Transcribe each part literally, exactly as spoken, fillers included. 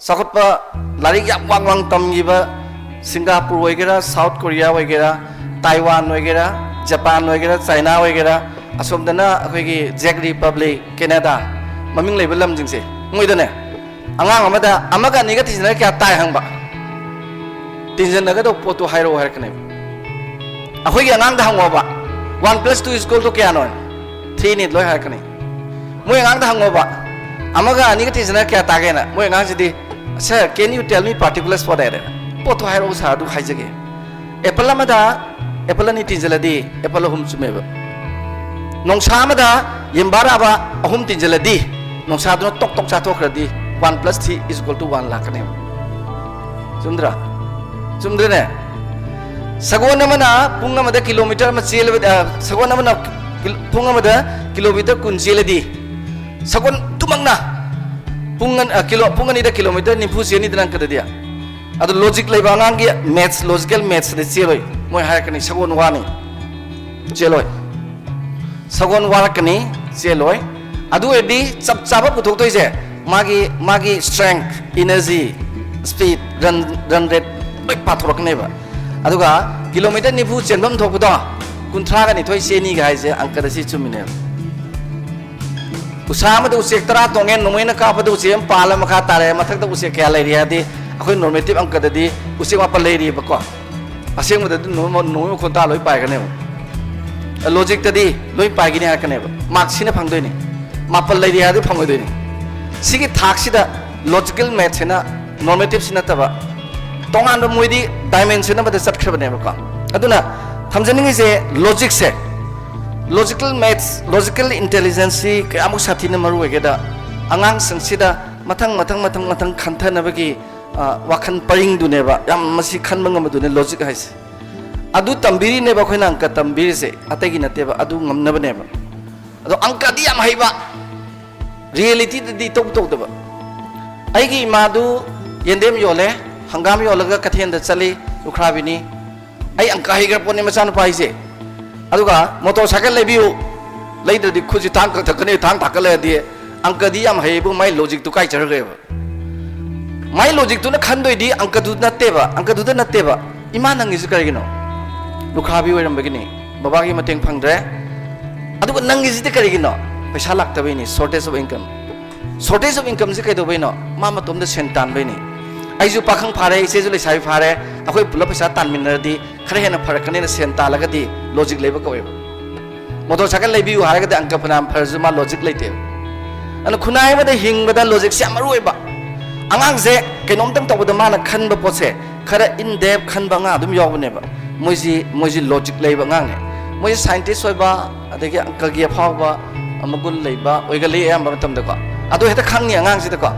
ꯆꯥꯎꯈꯠꯄ, ꯂꯥꯏꯔꯤꯛ ꯌꯥꯝ ꯋꯥꯡ ꯋꯥꯡ ꯇꯝꯈꯤꯕ ꯁꯤꯡꯒꯥꯄꯨꯔ ꯑꯣꯏꯒꯦꯔꯥ, ꯁꯥꯎꯠ ꯀꯣꯔꯤꯌꯥ ꯑꯣꯏꯒꯦꯔꯥ, ꯇꯥꯏꯋꯥꯟ ꯑꯣꯏꯒꯦꯔꯥ, ꯖꯄꯥꯟ ꯑꯣꯏꯒꯦꯔꯥ, ꯆꯥꯏꯅꯥ ꯑꯣꯏꯒꯦꯔꯥ, ꯑꯁꯣꯝꯗꯅ ꯑꯩꯈꯣꯏꯒꯤ ꯖꯦꯛ ꯔꯤꯄꯕ꯭ꯂꯤꯛ, ꯀꯦꯅꯦꯗꯥ, ꯃꯃꯤꯡ ꯂꯩꯕ ꯂꯝꯁꯤꯡꯁꯦ, ꯃꯣꯏꯗꯅꯦ ꯑꯉꯥꯡ ꯑꯃꯗ ꯑꯃꯒ ꯑꯅꯤꯒ ꯇꯤꯟꯁꯤꯟꯅꯔꯒ ꯀꯌꯥ ꯇꯥꯏ ꯍꯪꯕ, ꯇꯤꯟꯁꯤꯟꯅꯒꯗꯧꯕ ꯄꯣꯠꯇꯣ ꯍꯥꯏꯔꯛꯑꯣ ꯍꯥꯏꯔꯛꯀꯅꯦꯕ꯫ ꯑꯩꯈꯣꯏꯒꯤ ꯑꯉꯥꯡꯗ ꯍꯪꯉꯣꯕ, "One plus two is equal to ꯀꯌꯥꯅꯣ?" "Three ꯅꯤ" ꯂꯣꯏ ꯍꯥꯏꯔꯛꯀꯅꯤ꯫ ꯃꯣꯏ ꯑꯉꯥꯡꯗ ꯍꯪꯉꯣꯕ, "ꯑꯃꯒ ꯑꯅꯤꯒ ꯇꯤꯟꯁꯤꯟꯅꯔꯒ ꯀꯌꯥ ꯇꯥꯒꯦꯅ?" ꯃꯣꯏ ꯑꯉꯥꯡꯁꯤꯗꯤ, "Sir, can you tell me particulars for that?" ꯄꯣꯠꯇꯣ ꯍꯥꯏꯔꯛꯑꯣ ꯁꯥꯔ, ꯑꯗꯨ ꯍꯥꯏꯖꯒꯦ꯫ ꯑꯦꯄꯜ ꯑꯃꯗ ꯑꯦꯄꯜ ꯑꯅꯤ ꯇꯤꯟꯁꯤꯜꯂꯗꯤ ꯑꯦꯄꯜ ꯑꯍꯨꯝ ꯆꯨꯝꯃꯦꯕ꯫ ꯅꯣꯡꯁꯥ ꯑꯃꯗ ꯌꯦꯟꯕꯥꯔꯥꯕ ꯑꯍꯨꯝ ꯇꯤꯟꯁꯤꯜꯂꯗꯤ, ꯅꯣꯡꯁꯥꯗꯨꯅ ꯇꯣꯛ ꯇꯣꯛ ꯆꯥꯊꯣꯛꯈ꯭ꯔꯗꯤ, "One plus three is equal to one" ꯂꯥꯛꯀꯅꯦꯕ꯫ ꯆꯨꯝꯗ꯭ꯔꯥ? ꯆꯨꯝꯗ꯭ꯔꯅꯦ? ꯁꯒꯣꯜ ꯑꯃꯅ ꯄꯨꯡ ꯑꯃꯗ ꯀꯤꯂꯣꯃꯤꯇꯔ ꯑꯃ ꯆꯦꯜꯂꯕ, ꯑ, ꯁꯒꯣꯜ ꯑꯃꯅ ꯀꯤꯂꯣ-, ꯄꯨꯡ ꯑꯃꯗ ꯀꯤꯂꯣꯃꯤꯇꯔ ꯀꯨꯟ ꯆꯦꯜꯂꯗꯤ, ꯁꯒꯣꯜꯗꯨꯃꯛꯅ ꯄꯨꯡ ꯑꯟ-, ꯑ, ꯀꯤꯂꯣ-, ꯄꯨꯡ ꯑꯅꯤꯗ ꯀꯤꯂꯣꯃꯤꯇꯔ ꯅꯤꯐꯨ ꯆꯦꯟꯅꯤꯗꯅ ꯑꯪꯀꯗꯗꯤ꯫ ꯑꯗꯣ ꯂꯣꯖꯤꯛ ꯂꯩꯕ ꯑꯉꯥꯡꯒꯤ ꯃꯦꯠꯁ, ꯂꯣꯖꯤꯀꯦꯜ ꯃꯦꯠꯁꯇꯗꯤ ꯆꯦꯜꯂꯣꯏ꯫ ꯃꯣꯏ ꯍꯥꯏꯔꯛꯀꯅꯤ, "ꯁꯒꯣꯜ ꯋꯥꯅꯤ, ꯆꯦꯜꯂꯣꯏ"꯫ ꯁꯒꯣꯜ ꯋꯥꯔꯛꯀꯅꯤ, ꯆꯦꯜꯂꯣꯏ꯫ ꯑꯗꯨ ꯑꯣꯏꯔꯗꯤ ꯆꯞ ꯆꯥꯕ ꯄꯨꯊꯣꯛꯇꯣꯏꯁꯦ ꯃꯥꯒꯤ, ꯃꯥꯒꯤ strength, energy, speed, run, run rate ꯂꯣꯏ ꯄꯥꯊꯣꯔꯛꯀꯅꯦꯕ꯫ ꯑꯗꯨꯒ ꯀꯤꯂꯣꯃꯤꯇꯔ ꯅꯤꯐꯨ ꯆꯦꯟꯐꯝ ꯊꯣꯛꯄꯗꯣ ꯀꯨꯟꯊ꯭ꯔꯥꯒ ꯅꯤꯊꯣꯏ ꯆꯦꯟꯅꯤꯒ ꯍꯥꯏꯁꯦ ꯑꯪꯀꯗ ꯁꯤ ꯆꯨꯝꯃꯤꯅꯦꯕ꯫ ꯎꯁꯥ ꯑꯃꯗ ꯎꯆꯦꯛ ꯇꯔꯥ ꯇꯣꯡꯉꯦ, ꯅꯣꯡꯃꯩꯅ ꯀꯥꯞꯄꯗ ꯎꯆꯦꯛ ꯑꯃ ꯄꯥꯜꯂ ꯃꯈꯥ ꯇꯥꯔꯦ, ꯃꯊꯛꯇ ꯎꯆꯦꯛ ꯀꯌꯥ ꯂꯩꯔꯤ ꯍꯥꯏꯔꯗꯤ, ꯑꯩꯈꯣꯏ ꯅꯣꯔꯃꯦꯇꯤꯞ ꯑꯪꯀꯗꯗꯤ ꯎꯆꯦꯛ ꯃꯥꯄꯜ ꯂꯩꯔꯤꯕꯀꯣ꯫ ꯑꯁꯦꯡꯕꯗꯗꯤ ꯅꯣꯡꯃꯩ, ꯅꯣꯡꯃꯩ ꯃꯈꯣꯟ ꯇꯥ ꯂꯣꯏ ꯄꯥꯏꯒꯅꯦꯕ꯫ ꯂꯣꯖꯤꯛꯇꯗꯤ ꯂꯣꯏ ꯄꯥꯏꯒꯅꯤ ꯍꯥꯏꯔꯛꯀꯅꯦꯕ, ꯃꯥꯔꯛ ꯁꯤꯅ ꯐꯪꯗꯣꯏꯅꯤ꯫ ꯃꯥꯄꯜ ꯂꯩꯔꯤ ꯍꯥꯏꯔꯗꯤ ꯐꯪꯉꯣꯏꯗꯣꯏꯅꯤ꯫ ꯁꯤꯒꯤ ꯊꯥꯛꯁꯤꯗ ꯂꯣꯖꯤꯀꯦꯜ ꯃꯦꯠꯁꯤꯅ, ꯅꯣꯔꯃꯦꯇꯤꯞꯁꯤ ꯅꯠꯇꯕ, ꯇꯣꯉꯥꯟꯕ ꯃꯣꯏꯗꯤ ꯗꯥꯏꯃꯦꯟꯁꯟ ꯑꯃꯗ ꯆꯠꯈ꯭ꯔꯕꯅꯦꯕꯀꯣ꯫ ꯑꯗꯨꯅ ꯊꯝꯖꯅꯤꯡꯉꯤꯁꯦ, ꯂꯣꯖꯤꯛꯁꯦ, ꯂꯣꯖꯤꯀꯦꯜ ꯃꯦꯠꯁ, ꯂꯣꯖꯤꯀꯦꯜ ꯏꯟꯇꯦꯂꯤꯖꯦꯟꯁꯁꯤ ꯀꯌꯥꯃꯨꯛ ꯁꯥꯊꯤꯅ ꯃꯔꯨ ꯑꯣꯏꯒꯦꯗ, ꯑꯉꯥꯡꯁꯤꯡꯁꯤꯗ ꯃꯊꯪ ꯃꯊꯪ ꯃꯊꯪ ꯃꯊꯪ ꯈꯟꯊꯅꯕꯒꯤ, ꯑ, ꯋꯥꯈꯜ ꯄꯔꯤꯡꯗꯨꯅꯦꯕ꯫ ꯌꯥꯝ ꯃꯁꯤ ꯈꯟꯕ ꯉꯝꯕꯗꯨꯅꯦ ꯂꯣꯖꯤꯛ ꯍꯥꯏꯁꯦ꯫ ꯑꯗꯨ ꯇꯝꯕꯤꯔꯤꯅꯦꯕ ꯑꯩꯈꯣꯏꯅ ꯑꯪꯀ ꯇꯝꯕꯤꯔꯤꯁꯦ, ꯑꯇꯩꯒꯤ ꯅꯠꯇꯦꯕ, ꯑꯗꯨ ꯉꯝꯅꯕꯅꯦꯕ꯫ ꯑꯗꯣ ꯑꯪꯀꯗꯤ ꯌꯥꯝ ꯍꯩꯕ, ꯔꯤꯌꯦꯂꯤꯇꯤꯗꯗꯤ ꯏꯇꯧ ꯇꯧꯗꯕ꯫ ꯑꯩꯒꯤ ꯏꯃꯥꯗꯨ ꯌꯦꯟꯗꯦꯝ ꯌꯣꯜꯂꯦ, ꯍꯪꯒꯥꯝ ꯌꯣꯜꯂꯒ ꯀꯩꯊꯦꯜꯗ ꯆꯠꯂꯤ, ꯂꯨꯈ꯭ꯔꯥꯕꯤꯅꯤ꯫ ꯑꯩ ꯑꯪꯀ ꯍꯩꯈ꯭ꯔ ꯄꯣꯠꯅꯤ ꯃꯆꯥꯅꯨꯄꯥ ꯍꯥꯏꯁꯦ꯫ ꯑꯗꯨꯒ ꯃꯣꯇꯣꯔ ꯁꯥꯏꯀꯜ ꯂꯩꯕꯤꯌꯨ, ꯂꯩꯗ꯭ꯔꯗꯤ ꯈꯨꯠꯁꯤ ꯊꯥꯡ ꯀꯛꯊꯛꯀꯅꯤ, ꯊꯥꯡ ꯊꯥꯡꯀꯠꯂꯛꯑꯗꯤ꯫ ꯑꯪꯀꯗꯤ ꯌꯥꯝ ꯍꯩꯕꯨ, ꯃꯥꯏ ꯂꯣꯖꯤꯛꯇꯨ ꯀꯥꯏ ꯆꯠꯈ꯭ꯔꯦꯕ? ꯃꯥꯏ ꯂꯣꯖꯤꯛꯇꯨꯅ ꯈꯟꯗꯣꯏꯗꯤ ꯑꯪꯀꯗꯨ ꯅꯠꯇꯦꯕ, ꯑꯪꯀꯗꯨꯗ ꯅꯠꯇꯦꯕ꯫ "ꯏꯃꯥ, ꯅꯪꯒꯤꯁꯤ ꯀꯔꯤꯒꯤꯅꯣ?" "ꯂꯨꯈ꯭ꯔꯥꯕꯤ ꯑꯣꯏꯔꯝꯕꯒꯤꯅꯤ, ꯕꯕꯥꯒꯤ ꯃꯇꯦꯡ ꯐꯪꯗ꯭ꯔꯦ꯫ ꯑꯗꯨꯒ ꯅꯪꯒꯤꯁꯤꯗꯤ ꯀꯔꯤꯒꯤꯅꯣ?" "ꯄꯩꯁꯥ ꯂꯥꯛꯇꯕꯩꯅꯤ, shortage of income꯫" Shortage of incomeꯁꯤ ꯀꯩꯗꯧꯕꯩꯅꯣ? ꯃꯥ ꯃꯇꯣꯝꯗ ꯁꯦꯟ ꯇꯥꯟꯕꯩꯅꯤ꯫ ꯑꯩꯁꯨ ꯄꯥꯈꯪ ꯐꯥꯔꯦ, ꯏꯆꯦꯁꯨ ꯂꯩꯁꯥꯕꯤ ꯐꯥꯔꯦ, ꯑꯩꯈꯣꯏ ꯄꯨꯂꯞ ꯄꯩꯁꯥ ꯇꯥꯟꯃꯤꯟꯅꯔꯗꯤ ꯈꯔ ꯍꯦꯟꯅ ꯐꯔꯛꯀꯅꯤꯅ ꯁꯦꯟ ꯇꯥꯜꯂꯒꯗꯤ ꯂꯣꯖꯤꯛ ꯂꯩꯕ ꯀꯧꯋꯦꯕ꯫ ꯃꯣꯇꯣꯔ ꯁꯥꯏꯀꯜ ꯂꯩꯕꯤꯌꯨ ꯍꯥꯏꯔꯒꯗꯤ ꯑꯪꯀ ꯐꯅꯌꯥꯝ ꯐꯔꯁꯨ ꯃꯥ ꯂꯣꯖꯤꯛ ꯂꯩꯇꯦꯕ꯫ ꯑꯗꯨꯅ ꯈꯨꯟꯅꯥꯏ ꯑꯃꯗ ꯍꯤꯡꯕꯗ ꯂꯣꯖꯤꯛꯁꯦ ꯌꯥꯝ ꯃꯔꯨ ꯑꯣꯏꯕ꯫ ꯑꯉꯥꯡꯁꯦ ꯀꯩꯅꯣꯝꯇꯪ ꯇꯧꯕꯗ ꯃꯥꯅ ꯈꯟꯕ ꯄꯣꯠꯁꯦ ꯈꯔ in depth ꯈꯟꯕ ꯑꯉꯥꯡ ꯑꯗꯨꯝ ꯌꯥꯎꯕꯅꯦꯕ꯫ ꯃꯣꯏꯁꯤ, ꯃꯣꯏꯁꯤ ꯂꯣꯖꯤꯛ ꯂꯩꯕ ꯑꯉꯥꯡꯅꯦ꯫ ꯃꯣꯏꯁꯤ scientist ꯑꯣꯏꯕ, ꯑꯗꯒꯤ ꯑꯪꯀꯒꯤ ꯑꯐꯥꯎꯕ, ꯃꯒꯨꯟ ꯂꯩꯕ ꯑꯣꯏꯒꯜꯂꯤ ꯑꯌꯥꯝꯕ ꯃꯇꯝꯗꯀꯣ꯫ ꯑꯗꯨ ꯍꯦꯛꯇ ꯈꯪꯉꯤ ꯑꯉꯥꯡꯁꯤꯗꯀꯣ꯫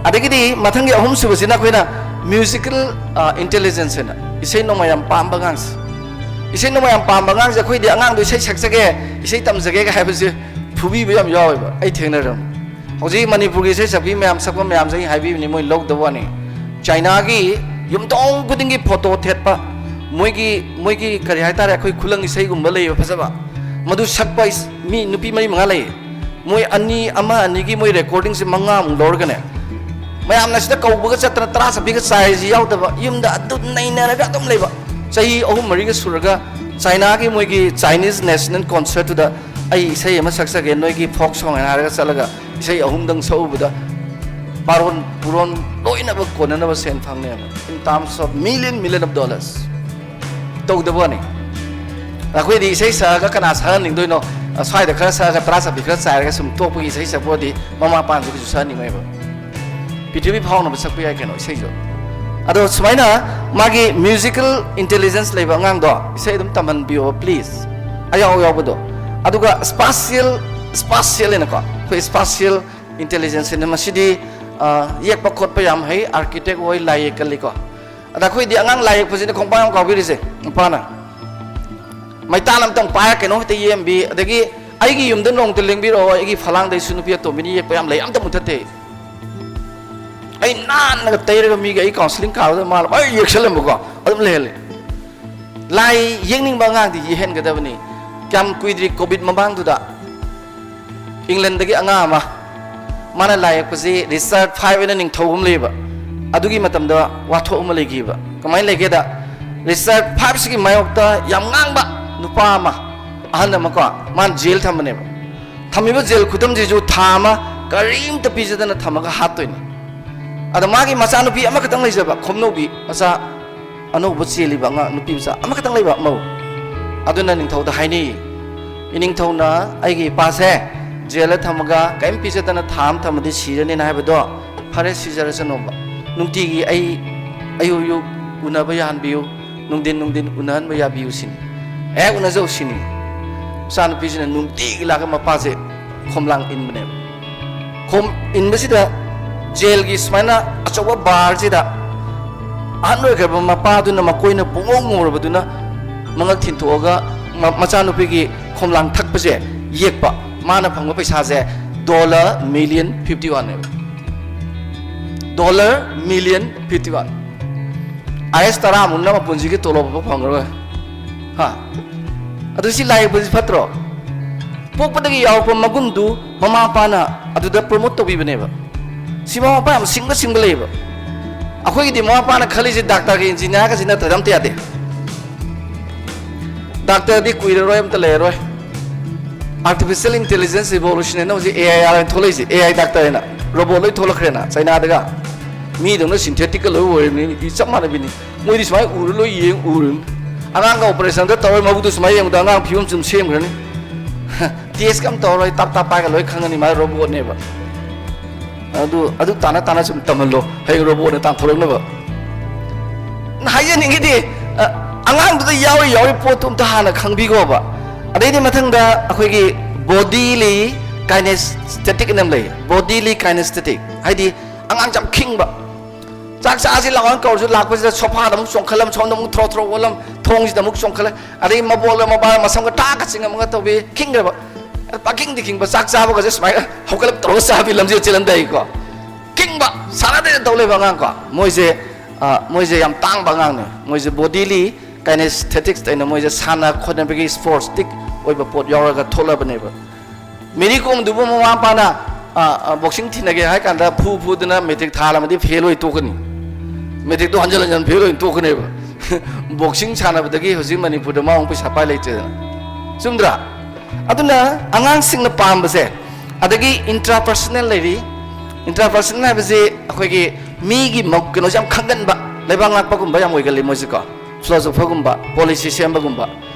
ꯑꯗꯒꯤꯗꯤ ꯃꯊꯪꯒꯤ ꯑꯍꯨꯝꯁꯨꯕꯁꯤꯅ ꯑꯩꯈꯣꯏꯅ musical, ꯑ, intelligence ꯍꯥꯏꯅ, ꯏꯁꯩ ꯅꯣꯡꯃꯥꯏ ꯌꯥꯝ ꯄꯥꯝꯕ ꯑꯉꯥꯡꯁꯦ꯫ ꯏꯁꯩ ꯅꯣꯡꯃꯥꯏ ꯌꯥꯝ ꯄꯥꯝꯕ ꯑꯉꯥꯡꯁꯦ ꯑꯩꯈꯣꯏꯗꯤ ꯑꯉꯥꯡꯗꯣ ꯏꯁꯩ ꯁꯛꯆꯒꯦ, ꯏꯁꯩ ꯇꯝꯖꯒꯦꯒ ꯍꯥꯏꯕꯁꯦ ꯐꯨꯕꯤꯕ ꯌꯥꯝ ꯌꯥꯎꯋꯦꯕ꯫ ꯑꯩ ꯊꯦꯡꯅꯔꯝꯃꯤ꯫ ꯍꯧꯖꯤꯛ ꯃꯅꯤꯄꯨꯔꯒꯤ ꯏꯁꯩ ꯁꯛꯄꯤ ꯃꯌꯥꯝ, ꯁꯛꯄ ꯃꯌꯥꯝꯁꯦ ꯑꯩ ꯍꯥꯏꯕꯤꯕꯅꯤ, ꯃꯣꯏ ꯂꯧꯗꯕ ꯋꯥꯅꯤ꯫ ꯆꯥꯏꯅꯥꯒꯤ ꯌꯨꯝꯊꯣꯡ ꯈꯨꯗꯤꯡꯒꯤ ꯐꯣꯇꯣ ꯊꯦꯠꯄ, ꯃꯣꯏꯒꯤ, ꯃꯣꯏꯒꯤ ꯀꯔꯤ ꯍꯥꯏꯇꯥꯔꯦ, ꯑꯩꯈꯣꯏ ꯈꯨꯂꯪ ꯏꯁꯩꯒꯨꯝꯕ ꯂꯩꯌꯦꯕ ꯐꯖꯕ, ꯃꯗꯨ ꯁꯛꯄ ꯏꯁ-, ꯃꯤ ꯅꯨꯄꯤ ꯃꯔꯤ ꯃꯉꯥ ꯂꯩꯌꯦ꯫ ꯃꯣꯏ ꯑꯅꯤ, ꯑꯃ ꯑꯅꯤꯒꯤ ꯃꯣꯏ recordingꯁꯦ ꯃꯉꯥꯃꯨꯛ ꯂꯧꯔꯒꯅꯦ, ꯃꯌꯥꯝꯅ ꯁꯤꯗ ꯀꯧꯕꯒ ꯆꯠꯇꯅ ꯇꯔꯥ ꯆꯠꯄꯤꯒ ꯆꯥꯏꯔꯤꯁꯤ ꯌꯥꯎꯗꯕ, ꯌꯨꯝꯗ ꯑꯗꯨ ꯅꯩꯅꯔꯒ ꯑꯗꯨꯝ ꯂꯩꯕ꯫ ꯆꯍꯤ ꯑꯍꯨꯝ ꯃꯔꯤꯒ ꯁꯨꯔꯒ ꯆꯥꯏꯅꯥꯒꯤ ꯃꯣꯏꯒꯤ Chinese National Concertꯇꯨꯗ ꯑꯩ ꯏꯁꯩ ꯑꯃ ꯁꯛꯆꯒꯦ, ꯅꯣꯏꯒꯤ folk song ꯍꯥꯏꯅ ꯍꯥꯏꯔꯒ ꯆꯠꯂꯒ ꯏꯁꯩ ꯑꯍꯨꯝꯗꯪ ꯁꯛꯎꯕꯗ ꯕꯥꯔꯣꯟ ꯄꯨꯔꯣꯟ ꯂꯣꯏꯅꯃꯛ ꯀꯣꯟꯅꯅꯕ ꯁꯦꯟ ꯐꯪꯅꯦꯕ, in terms of million, million of dollars꯫ ꯇꯧꯗꯕ ꯋꯥꯅꯤ꯫ ꯑꯩꯈꯣꯏꯗꯤ ꯏꯁꯩ ꯁꯛꯑꯒ ꯀꯅꯥ ꯁꯛꯍꯟꯅꯤꯡꯗꯣꯏꯅꯣ? ꯁ꯭ꯋꯥꯏꯗ ꯈꯔ ꯁꯛꯑꯒ ꯇꯔꯥ ꯆꯠꯄꯤ ꯈꯔ ꯆꯥꯏꯔꯒ ꯁꯨꯝ ꯇꯣꯛꯄꯒꯤ ꯏꯁꯩ ꯁꯛꯄ ꯑꯣꯏꯔꯗꯤ ꯃꯃꯥ ꯃꯄꯥꯅꯁꯨ ꯀꯩꯁꯨ ꯁꯛꯍꯟꯅꯤꯡꯉꯣꯏꯕ꯫ ꯄ꯭ꯔꯤꯊꯤꯕꯤ ꯐꯥꯎꯅꯕ ꯁꯛꯄ ꯌꯥꯏ ꯀꯩꯅꯣ ꯏꯁꯩꯁꯨ꯫ ꯑꯗꯣ ꯁꯨꯃꯥꯏꯅ ꯃꯥꯒꯤ musical intelligence ꯂꯩꯕ ꯑꯉꯥꯡꯗꯣ ꯏꯁꯩ ꯑꯗꯨꯝ ꯇꯝꯍꯟꯕꯤꯌꯣꯕ, please꯫ ꯑꯌꯥꯎ ꯑꯌꯥꯎꯕꯗꯣ꯫ ꯑꯗꯨꯒ spatial, spatial ꯍꯥꯏꯅꯀꯣ, ꯑꯩꯈꯣꯏ spatial intelligence ꯍꯥꯏꯅ ꯃꯁꯤꯗꯤ, ꯑ, ꯌꯦꯛꯄ ꯈꯣꯠꯄ ꯌꯥꯝ ꯍꯩ, architect ꯑꯣꯏ, ꯂꯥꯏ ꯌꯦꯛꯀꯜꯂꯤꯀꯣ꯫ ꯑꯗ ꯑꯩꯈꯣꯏꯗꯤ ꯑꯉꯥꯡ ꯂꯥꯏ ꯌꯦꯛꯄꯁꯤꯅ ꯈꯣꯡꯄꯥꯡ ꯌꯥꯝ ꯀꯥꯎꯕꯤꯔꯤꯁꯦ, ꯅꯨꯄꯥꯅ꯫ ꯃꯩꯇꯥꯟ ꯑꯝꯇꯪ ꯄꯥꯏꯔ ꯀꯩꯅꯣꯝ ꯍꯦꯛꯇ ꯌꯦꯛꯑꯝꯕꯤ, ꯑꯗꯒꯤ "ꯑꯩꯒꯤ ꯌꯨꯝꯗ ꯅꯣꯡꯇ ꯂꯦꯡꯕꯤꯔꯛꯑꯣ, ꯑꯩꯒꯤ ꯐꯂꯥꯡꯗꯩꯁꯨ ꯅꯨꯄꯤ ꯑꯇꯣꯝꯕꯤꯅ ꯌꯦꯛꯄ ꯌꯥꯝ ꯂꯩ, ꯑꯝꯇ ꯃꯨꯊꯠꯇꯦ꯫ ꯑꯩ ꯅꯥꯟꯅꯒ ꯇꯩꯔꯒ ꯃꯤꯒꯤ ꯑꯩ counselling ꯀꯥꯕꯗ ꯃꯥꯅ ꯂꯣꯏ ꯌꯦꯛꯁꯜꯂꯝꯕꯀꯣ, ꯑꯗꯨꯝ ꯂꯩꯍꯜꯂꯦ꯫" ꯂꯥꯏ ꯌꯦꯛꯅꯤꯡꯕ ꯑꯉꯥꯡꯗꯤ ꯌꯦꯛꯍꯟꯒꯗꯕꯅꯤ꯫ ꯀꯌꯥꯝ ꯀꯨꯏꯗ꯭ꯔꯤ, COVID ꯃꯃꯥꯡꯗꯨꯗ Englandꯗꯒꯤ ꯑꯉꯥꯡ ꯑꯃ, ꯃꯥꯅ ꯂꯥꯏ ꯌꯦꯛꯄꯁꯤ Richard five ꯍꯥꯏꯅ ꯅꯤꯡꯊꯧ ꯑꯃ ꯂꯩꯌꯦꯕ, ꯑꯗꯨꯒꯤ ꯃꯇꯝꯗ ꯋꯥꯊꯣꯛ ꯑꯃ ꯂꯩꯈꯤꯕ꯫ ꯀꯃꯥꯏꯅ ꯂꯩꯒꯦꯗ, ꯔꯤꯆꯥꯔꯗ ꯐꯥꯏꯚꯁꯤꯒꯤ ꯃꯥꯌꯣꯛꯇ ꯌꯥꯝ ꯉꯥꯡꯕ ꯅꯨꯄꯥ ꯑꯃ, ꯑꯍꯜ ꯑꯃꯀꯣ, ꯃꯥꯅ ꯖꯦꯜ ꯊꯝꯕꯅꯦꯕ꯫ ꯊꯝꯃꯤꯕ ꯖꯦꯜ ꯈꯨꯊꯝꯁꯤꯁꯨ ꯊꯥ ꯑꯃ ꯀꯔꯤꯝꯇ ꯄꯤꯖꯗꯅ ꯊꯝꯃꯒ ꯍꯥꯠꯇꯣꯏꯅꯤ꯫ ꯑꯗ ꯃꯥꯒꯤ ꯃꯆꯥꯅꯨꯄꯤ ꯑꯃꯈꯛꯇꯪ ꯂꯩꯖꯕ, ꯈꯣꯝꯅꯧꯕꯤ ꯃꯆꯥ, ꯑꯅꯧꯕ ꯆꯦꯜꯂꯤꯕ ꯑꯉꯥꯡ ꯅꯨꯄꯤ ꯃꯆꯥ ꯑꯃꯈꯛꯇꯪ ꯂꯩꯕ ꯃꯧ ꯑꯗꯨꯅ ꯅꯤꯡꯊꯧꯗ ꯍꯥꯏꯅꯩ, "ꯏꯅꯤꯡꯊꯧꯅ ꯑꯩꯒꯤ ꯏꯄꯥꯁꯦ ꯖꯦꯜꯗ ꯊꯝꯃꯒ ꯀꯔꯤꯝ ꯄꯤꯖꯗꯅ ꯊꯥ ꯑꯃ ꯊꯝꯃꯗꯤ ꯁꯤꯔꯅꯤꯅ ꯍꯥꯏꯕꯗꯣ, ꯐꯔꯦ, ꯁꯤꯖꯔꯁꯅꯣꯕ꯫ ꯅꯨꯡꯇꯤꯒꯤ ꯑꯩ ꯑꯌꯨꯛ ꯑꯌꯨꯛ ꯎꯅꯕ ꯌꯥꯍꯟꯕꯤꯌꯨ, ꯅꯨꯡꯊꯤꯟ ꯅꯨꯡꯊꯤꯟ ꯎꯅꯍꯟꯕ ꯌꯥꯕꯤꯌꯨ" ꯁꯤꯅꯤ꯫ ꯍꯦꯛ ꯎꯅꯖꯧ ꯁꯤꯅꯤ꯫ ꯃꯆꯥꯅꯨꯄꯤꯁꯤꯅ ꯅꯨꯡꯇꯤꯒꯤ ꯂꯥꯛꯑꯒ ꯃꯄꯥꯁꯦ ꯈꯣꯝꯂꯥꯡ ꯏꯟꯕꯅꯦꯕ꯫ ꯈꯣꯝ ꯏꯟꯕꯁꯤꯗ ꯖꯦꯜꯒꯤ ꯁꯨꯃꯥꯏꯅ ꯑꯆꯧꯕ ꯕꯥꯔꯁꯤꯗ ꯑꯍꯟ ꯑꯣꯏꯈ꯭ꯔꯕ ꯃꯄꯥꯗꯨꯅ ꯃꯀꯣꯏꯅ ꯄꯨꯡꯉꯧ ꯉꯧꯔꯕꯗꯨꯅ ꯃꯉꯛ ꯊꯤꯟꯊꯣꯛꯑꯒ ꯃ-, ꯃꯆꯥꯅꯨꯄꯤꯒꯤ ꯈꯣꯝꯂꯥꯡ ꯊꯛꯄꯁꯦ ꯌꯦꯛꯄ꯫ ꯃꯥꯅ ꯐꯪꯕ ꯄꯩꯁꯥꯁꯦ ꯗꯣꯂꯔ ꯃꯤꯂꯤꯌꯟ ꯐꯤꯐꯇꯤ ꯋꯥꯟꯅꯦꯕ꯫ Dollar million fifty one. I S ꯇꯔꯥꯃꯨꯛꯅ ꯃꯄꯨꯟꯁꯤꯒꯤ ꯇꯣꯂꯣꯞ ꯑꯃ ꯐꯪꯉꯔꯣꯏ꯫ ꯍꯥ? ꯑꯗꯨ ꯁꯤ ꯂꯥꯏ ꯌꯦꯛꯄꯁꯤ ꯐꯠꯇ꯭ꯔꯣ? ꯄꯣꯛꯄꯗꯒꯤ ꯌꯥꯎꯔꯛꯄ ꯃꯒꯨꯟꯗꯨ ꯃꯃꯥ ꯃꯄꯥꯅ ꯑꯗꯨꯗ ꯄ꯭ꯔꯣꯃꯣꯠ ꯇꯧꯕꯤꯕꯅꯦꯕ꯫ ꯁꯤ ꯃꯃꯥ ꯃꯄꯥ ꯌꯥꯝ ꯁꯤꯡꯕ ꯁꯤꯡꯕ ꯂꯩꯌꯦꯕ꯫ ꯑꯩꯈꯣꯏꯒꯤꯗꯤ ꯃꯃꯥ ꯃꯄꯥꯅ ꯈꯜꯂꯤꯁꯦ ꯗꯥꯛꯇꯔꯒ ꯏꯟꯖꯤꯅꯤꯌꯥꯔꯒꯁꯤ ꯅꯠꯇ꯭ꯔꯗꯤ ꯑꯝꯇ ꯌꯥꯗꯦ꯫ ꯗꯥꯛꯇꯔꯗꯤ ꯀꯨꯏꯔꯔꯣꯏ, ꯑꯝꯇ ꯂꯩꯔꯔꯣꯏ꯫ ꯑꯥꯔꯇꯤꯐꯤꯁꯤꯌꯦꯜ ꯏꯟꯇꯦꯂꯤꯖꯦꯟꯁ ꯔꯤꯚꯣꯂꯨꯁꯟ ꯍꯥꯏꯅ ꯍꯧꯖꯤꯛ ꯑꯦ ꯑꯥꯏ ꯑꯥꯔ ꯍꯥꯏꯅ ꯊꯣꯛꯂꯛꯏꯁꯦ, ꯑꯦ ꯑꯥꯏ ꯗꯥꯛꯇꯔ ꯍꯥꯏꯅ꯫ ꯔꯣꯕꯣꯠ ꯂꯣꯏ ꯊꯣꯛꯂꯛꯈ꯭ꯔꯦꯅ ꯆꯩꯅꯥꯗꯒ꯫ ꯃꯤꯗꯧꯅ ꯁꯤꯟꯊꯦꯇꯤꯛꯀ ꯂꯣꯏ ꯑꯣꯏꯔꯕꯅꯤ, ꯆꯞ ꯃꯥꯟꯅꯕꯤꯅꯤ꯫ ꯃꯣꯏꯗꯤ ꯁꯨꯃꯥꯏꯅ ꯎꯔ ꯂꯣꯏ ꯌꯦꯡ ꯎꯔꯕꯅꯤ꯫ ꯑꯉꯥꯡꯒ ꯑꯣꯄꯔꯦꯁꯟꯗ ꯇꯧꯔ ꯃꯕꯨꯛꯇꯨ ꯁꯨꯃꯥꯏꯅ ꯌꯦꯡꯕꯗ ꯑꯉꯥꯡ ꯐꯤꯕꯝ ꯁꯨꯝ ꯁꯦꯝꯈ꯭ꯔꯅꯤ꯫ ꯇꯦꯁꯀ ꯑꯃ ꯇꯧꯔꯔꯣꯏ, ꯇꯞ ꯇꯞ ꯄꯥꯏꯒ ꯂꯣꯏ ꯈꯪꯉꯅꯤ, ꯃꯥ ꯔꯣꯕꯣꯠꯅꯦꯕ꯫ ꯑꯗꯨ, ꯑꯗꯨ ꯇꯥꯅ ꯇꯥꯅ ꯁꯨꯝ ꯇꯝꯍꯜꯂꯣ, ꯍꯌꯦꯡ ꯔꯣꯕꯣꯠꯅ ꯇꯥꯟꯊꯣꯔꯛꯅꯕ꯫ ꯍꯥꯏꯖꯅꯤꯡꯉꯤꯗꯤ, ꯑ, ꯑꯉꯥꯡꯗꯨꯗ ꯌꯥꯎꯔꯤ ꯌꯥꯎꯔꯤ ꯄꯣꯠꯇꯨ ꯑꯝꯇ ꯍꯥꯟꯅ ꯈꯪꯕꯤꯈꯣꯕ꯫ ꯑꯗꯩꯗꯤ ꯃꯊꯪꯗ ꯑꯩꯈꯣꯏꯒꯤ ꯕꯣꯗꯤꯂꯤ ꯀꯥꯏꯅꯦꯁꯊꯦꯇꯤꯛ ꯑꯅ ꯑꯃ ꯂꯩ꯫ ꯕꯣꯗꯤꯂꯤ ꯀꯥꯏꯅꯦꯁꯊꯦꯇꯤꯛ ꯍꯥꯏꯗꯤ ꯑꯉꯥꯡꯁꯦ ꯌꯥꯝ ꯈꯤꯡꯕ꯫ ꯆꯥꯛ ꯆꯥꯁꯤ ꯂꯥꯛꯑꯣꯅ ꯀꯧꯔꯁꯨ ꯂꯥꯛꯄꯁꯤꯗ ꯁꯣꯐꯥꯗ ꯑꯃꯨꯛ ꯆꯣꯡꯈꯠꯂꯝ, ꯁꯣꯝꯗ ꯑꯃꯨꯛ ꯊ꯭ꯔꯣ ꯊ꯭ꯔꯣ ꯑꯣꯜꯂꯝ, ꯊꯣꯡꯁꯤꯗ ꯑꯃꯨꯛ ꯆꯣꯡꯈꯠꯂꯦ꯫ ꯑꯗꯩ ꯃꯕꯣꯛꯂ ꯃꯕꯥ ꯃꯁꯝꯒ ꯇꯥꯛꯀ ꯆꯤꯡꯉꯝꯃꯒ ꯇꯧꯕꯤ, ꯈꯤꯡꯈ꯭ꯔꯕ꯫ ꯄꯥꯈꯤꯡꯗꯤ ꯈꯤꯡꯕ, ꯆꯥꯛ ꯆꯥꯕꯒꯁꯦ ꯁꯨꯃꯥꯏꯅ ꯍꯧꯒꯠꯂꯞ ꯇꯧꯔꯒ ꯆꯥꯕꯤ, ꯂꯝꯖꯦꯜ ꯆꯦꯜꯂꯝꯗꯥꯏꯒꯤꯀꯣ꯫ ꯈꯤꯡꯕ, ꯁꯥꯟꯅꯗꯦꯅ ꯇꯧ ꯂꯩꯕ ꯑꯉꯥꯡꯀꯣ꯫ ꯃꯣꯏꯁꯦ, ꯑ, ꯃꯣꯏꯁꯦ ꯌꯥꯝ ꯇꯥꯡꯕ ꯑꯉꯥꯡꯅꯦ꯫ ꯃꯣꯏꯁꯦ ꯕꯣꯗꯤꯂꯤ ꯀꯥꯏꯅꯦꯁꯊꯦꯇꯤꯛꯁ ꯍꯥꯏꯅ ꯃꯣꯏꯁꯦ ꯁꯥꯟꯅ ꯈꯣꯠꯅꯕꯒꯤ ꯁ꯭ꯄꯣꯔꯠꯁꯇꯤꯛ ꯑꯣꯏꯕ ꯄꯣꯠ ꯌꯥꯎꯔꯒ ꯊꯣꯛꯂꯕꯅꯦꯕ꯫ ꯃꯦꯔꯤ ꯀꯣꯝꯗꯨꯕꯨ ꯃꯃꯥ ꯃꯄꯥꯅ ꯕꯣꯛꯁꯤꯡ ꯊꯤꯟꯅꯒꯦ ꯍꯥꯏ ꯀꯥꯟꯗ ꯐꯨ ꯐꯨꯗꯅ ꯃꯦꯇ꯭ꯔꯤꯛ ꯊꯥꯔꯝꯃꯗꯤ ꯐꯦꯜ ꯑꯣꯏ ꯇꯣꯛꯀꯅꯤ꯫ ꯃꯦꯇ꯭ꯔꯤꯛꯇꯣ ꯍꯟꯖꯤꯟ ꯍꯟꯖꯤꯟ ꯐꯦꯜ ꯑꯣꯏꯅ ꯇꯣꯛꯀꯅꯦꯕ꯫ ꯕꯣꯛꯁꯤꯡ ꯁꯥꯟꯅꯕꯗꯒꯤ ꯍꯧꯖꯤꯛ ꯃꯅꯤꯄꯨꯔꯗ ꯃꯥ ꯑꯃꯨꯛ ꯄꯩꯁꯥ ꯄꯥꯏ ꯂꯩꯇ꯭ꯔꯦꯗꯅ꯫ ꯆꯨꯝꯗ꯭ꯔꯥ? ꯑꯗꯨꯅ ꯑꯉꯥꯡꯁꯤꯡꯅ ꯄꯥꯝꯕꯁꯦ, ꯑꯗꯒꯤ ꯏꯟꯇ꯭ꯔꯥ ꯄꯔꯁꯅꯦꯜ ꯂꯩꯔꯤ꯫ ꯏꯟꯇ꯭ꯔꯥ ꯄꯔꯁꯅꯦꯜ ꯍꯥꯏꯕꯁꯤ ꯑꯩꯈꯣꯏꯒꯤ ꯃꯤꯒꯤ ꯃ-, ꯀꯩꯅꯣꯁꯦ ꯌꯥꯝ ꯈꯪꯒꯟꯕ, ꯂꯩꯕꯥꯛ ꯉꯥꯛꯄꯒꯨꯝꯕ ꯌꯥꯝ ꯑꯣꯏꯒꯜꯂꯤ ꯃꯣꯏꯁꯦꯀꯣ꯫ ꯐꯤꯂꯣꯁꯣꯐꯔꯒꯨꯝꯕ, ꯄꯣꯂꯤꯁꯤ ꯁꯦꯝꯕꯒꯨꯝꯕ,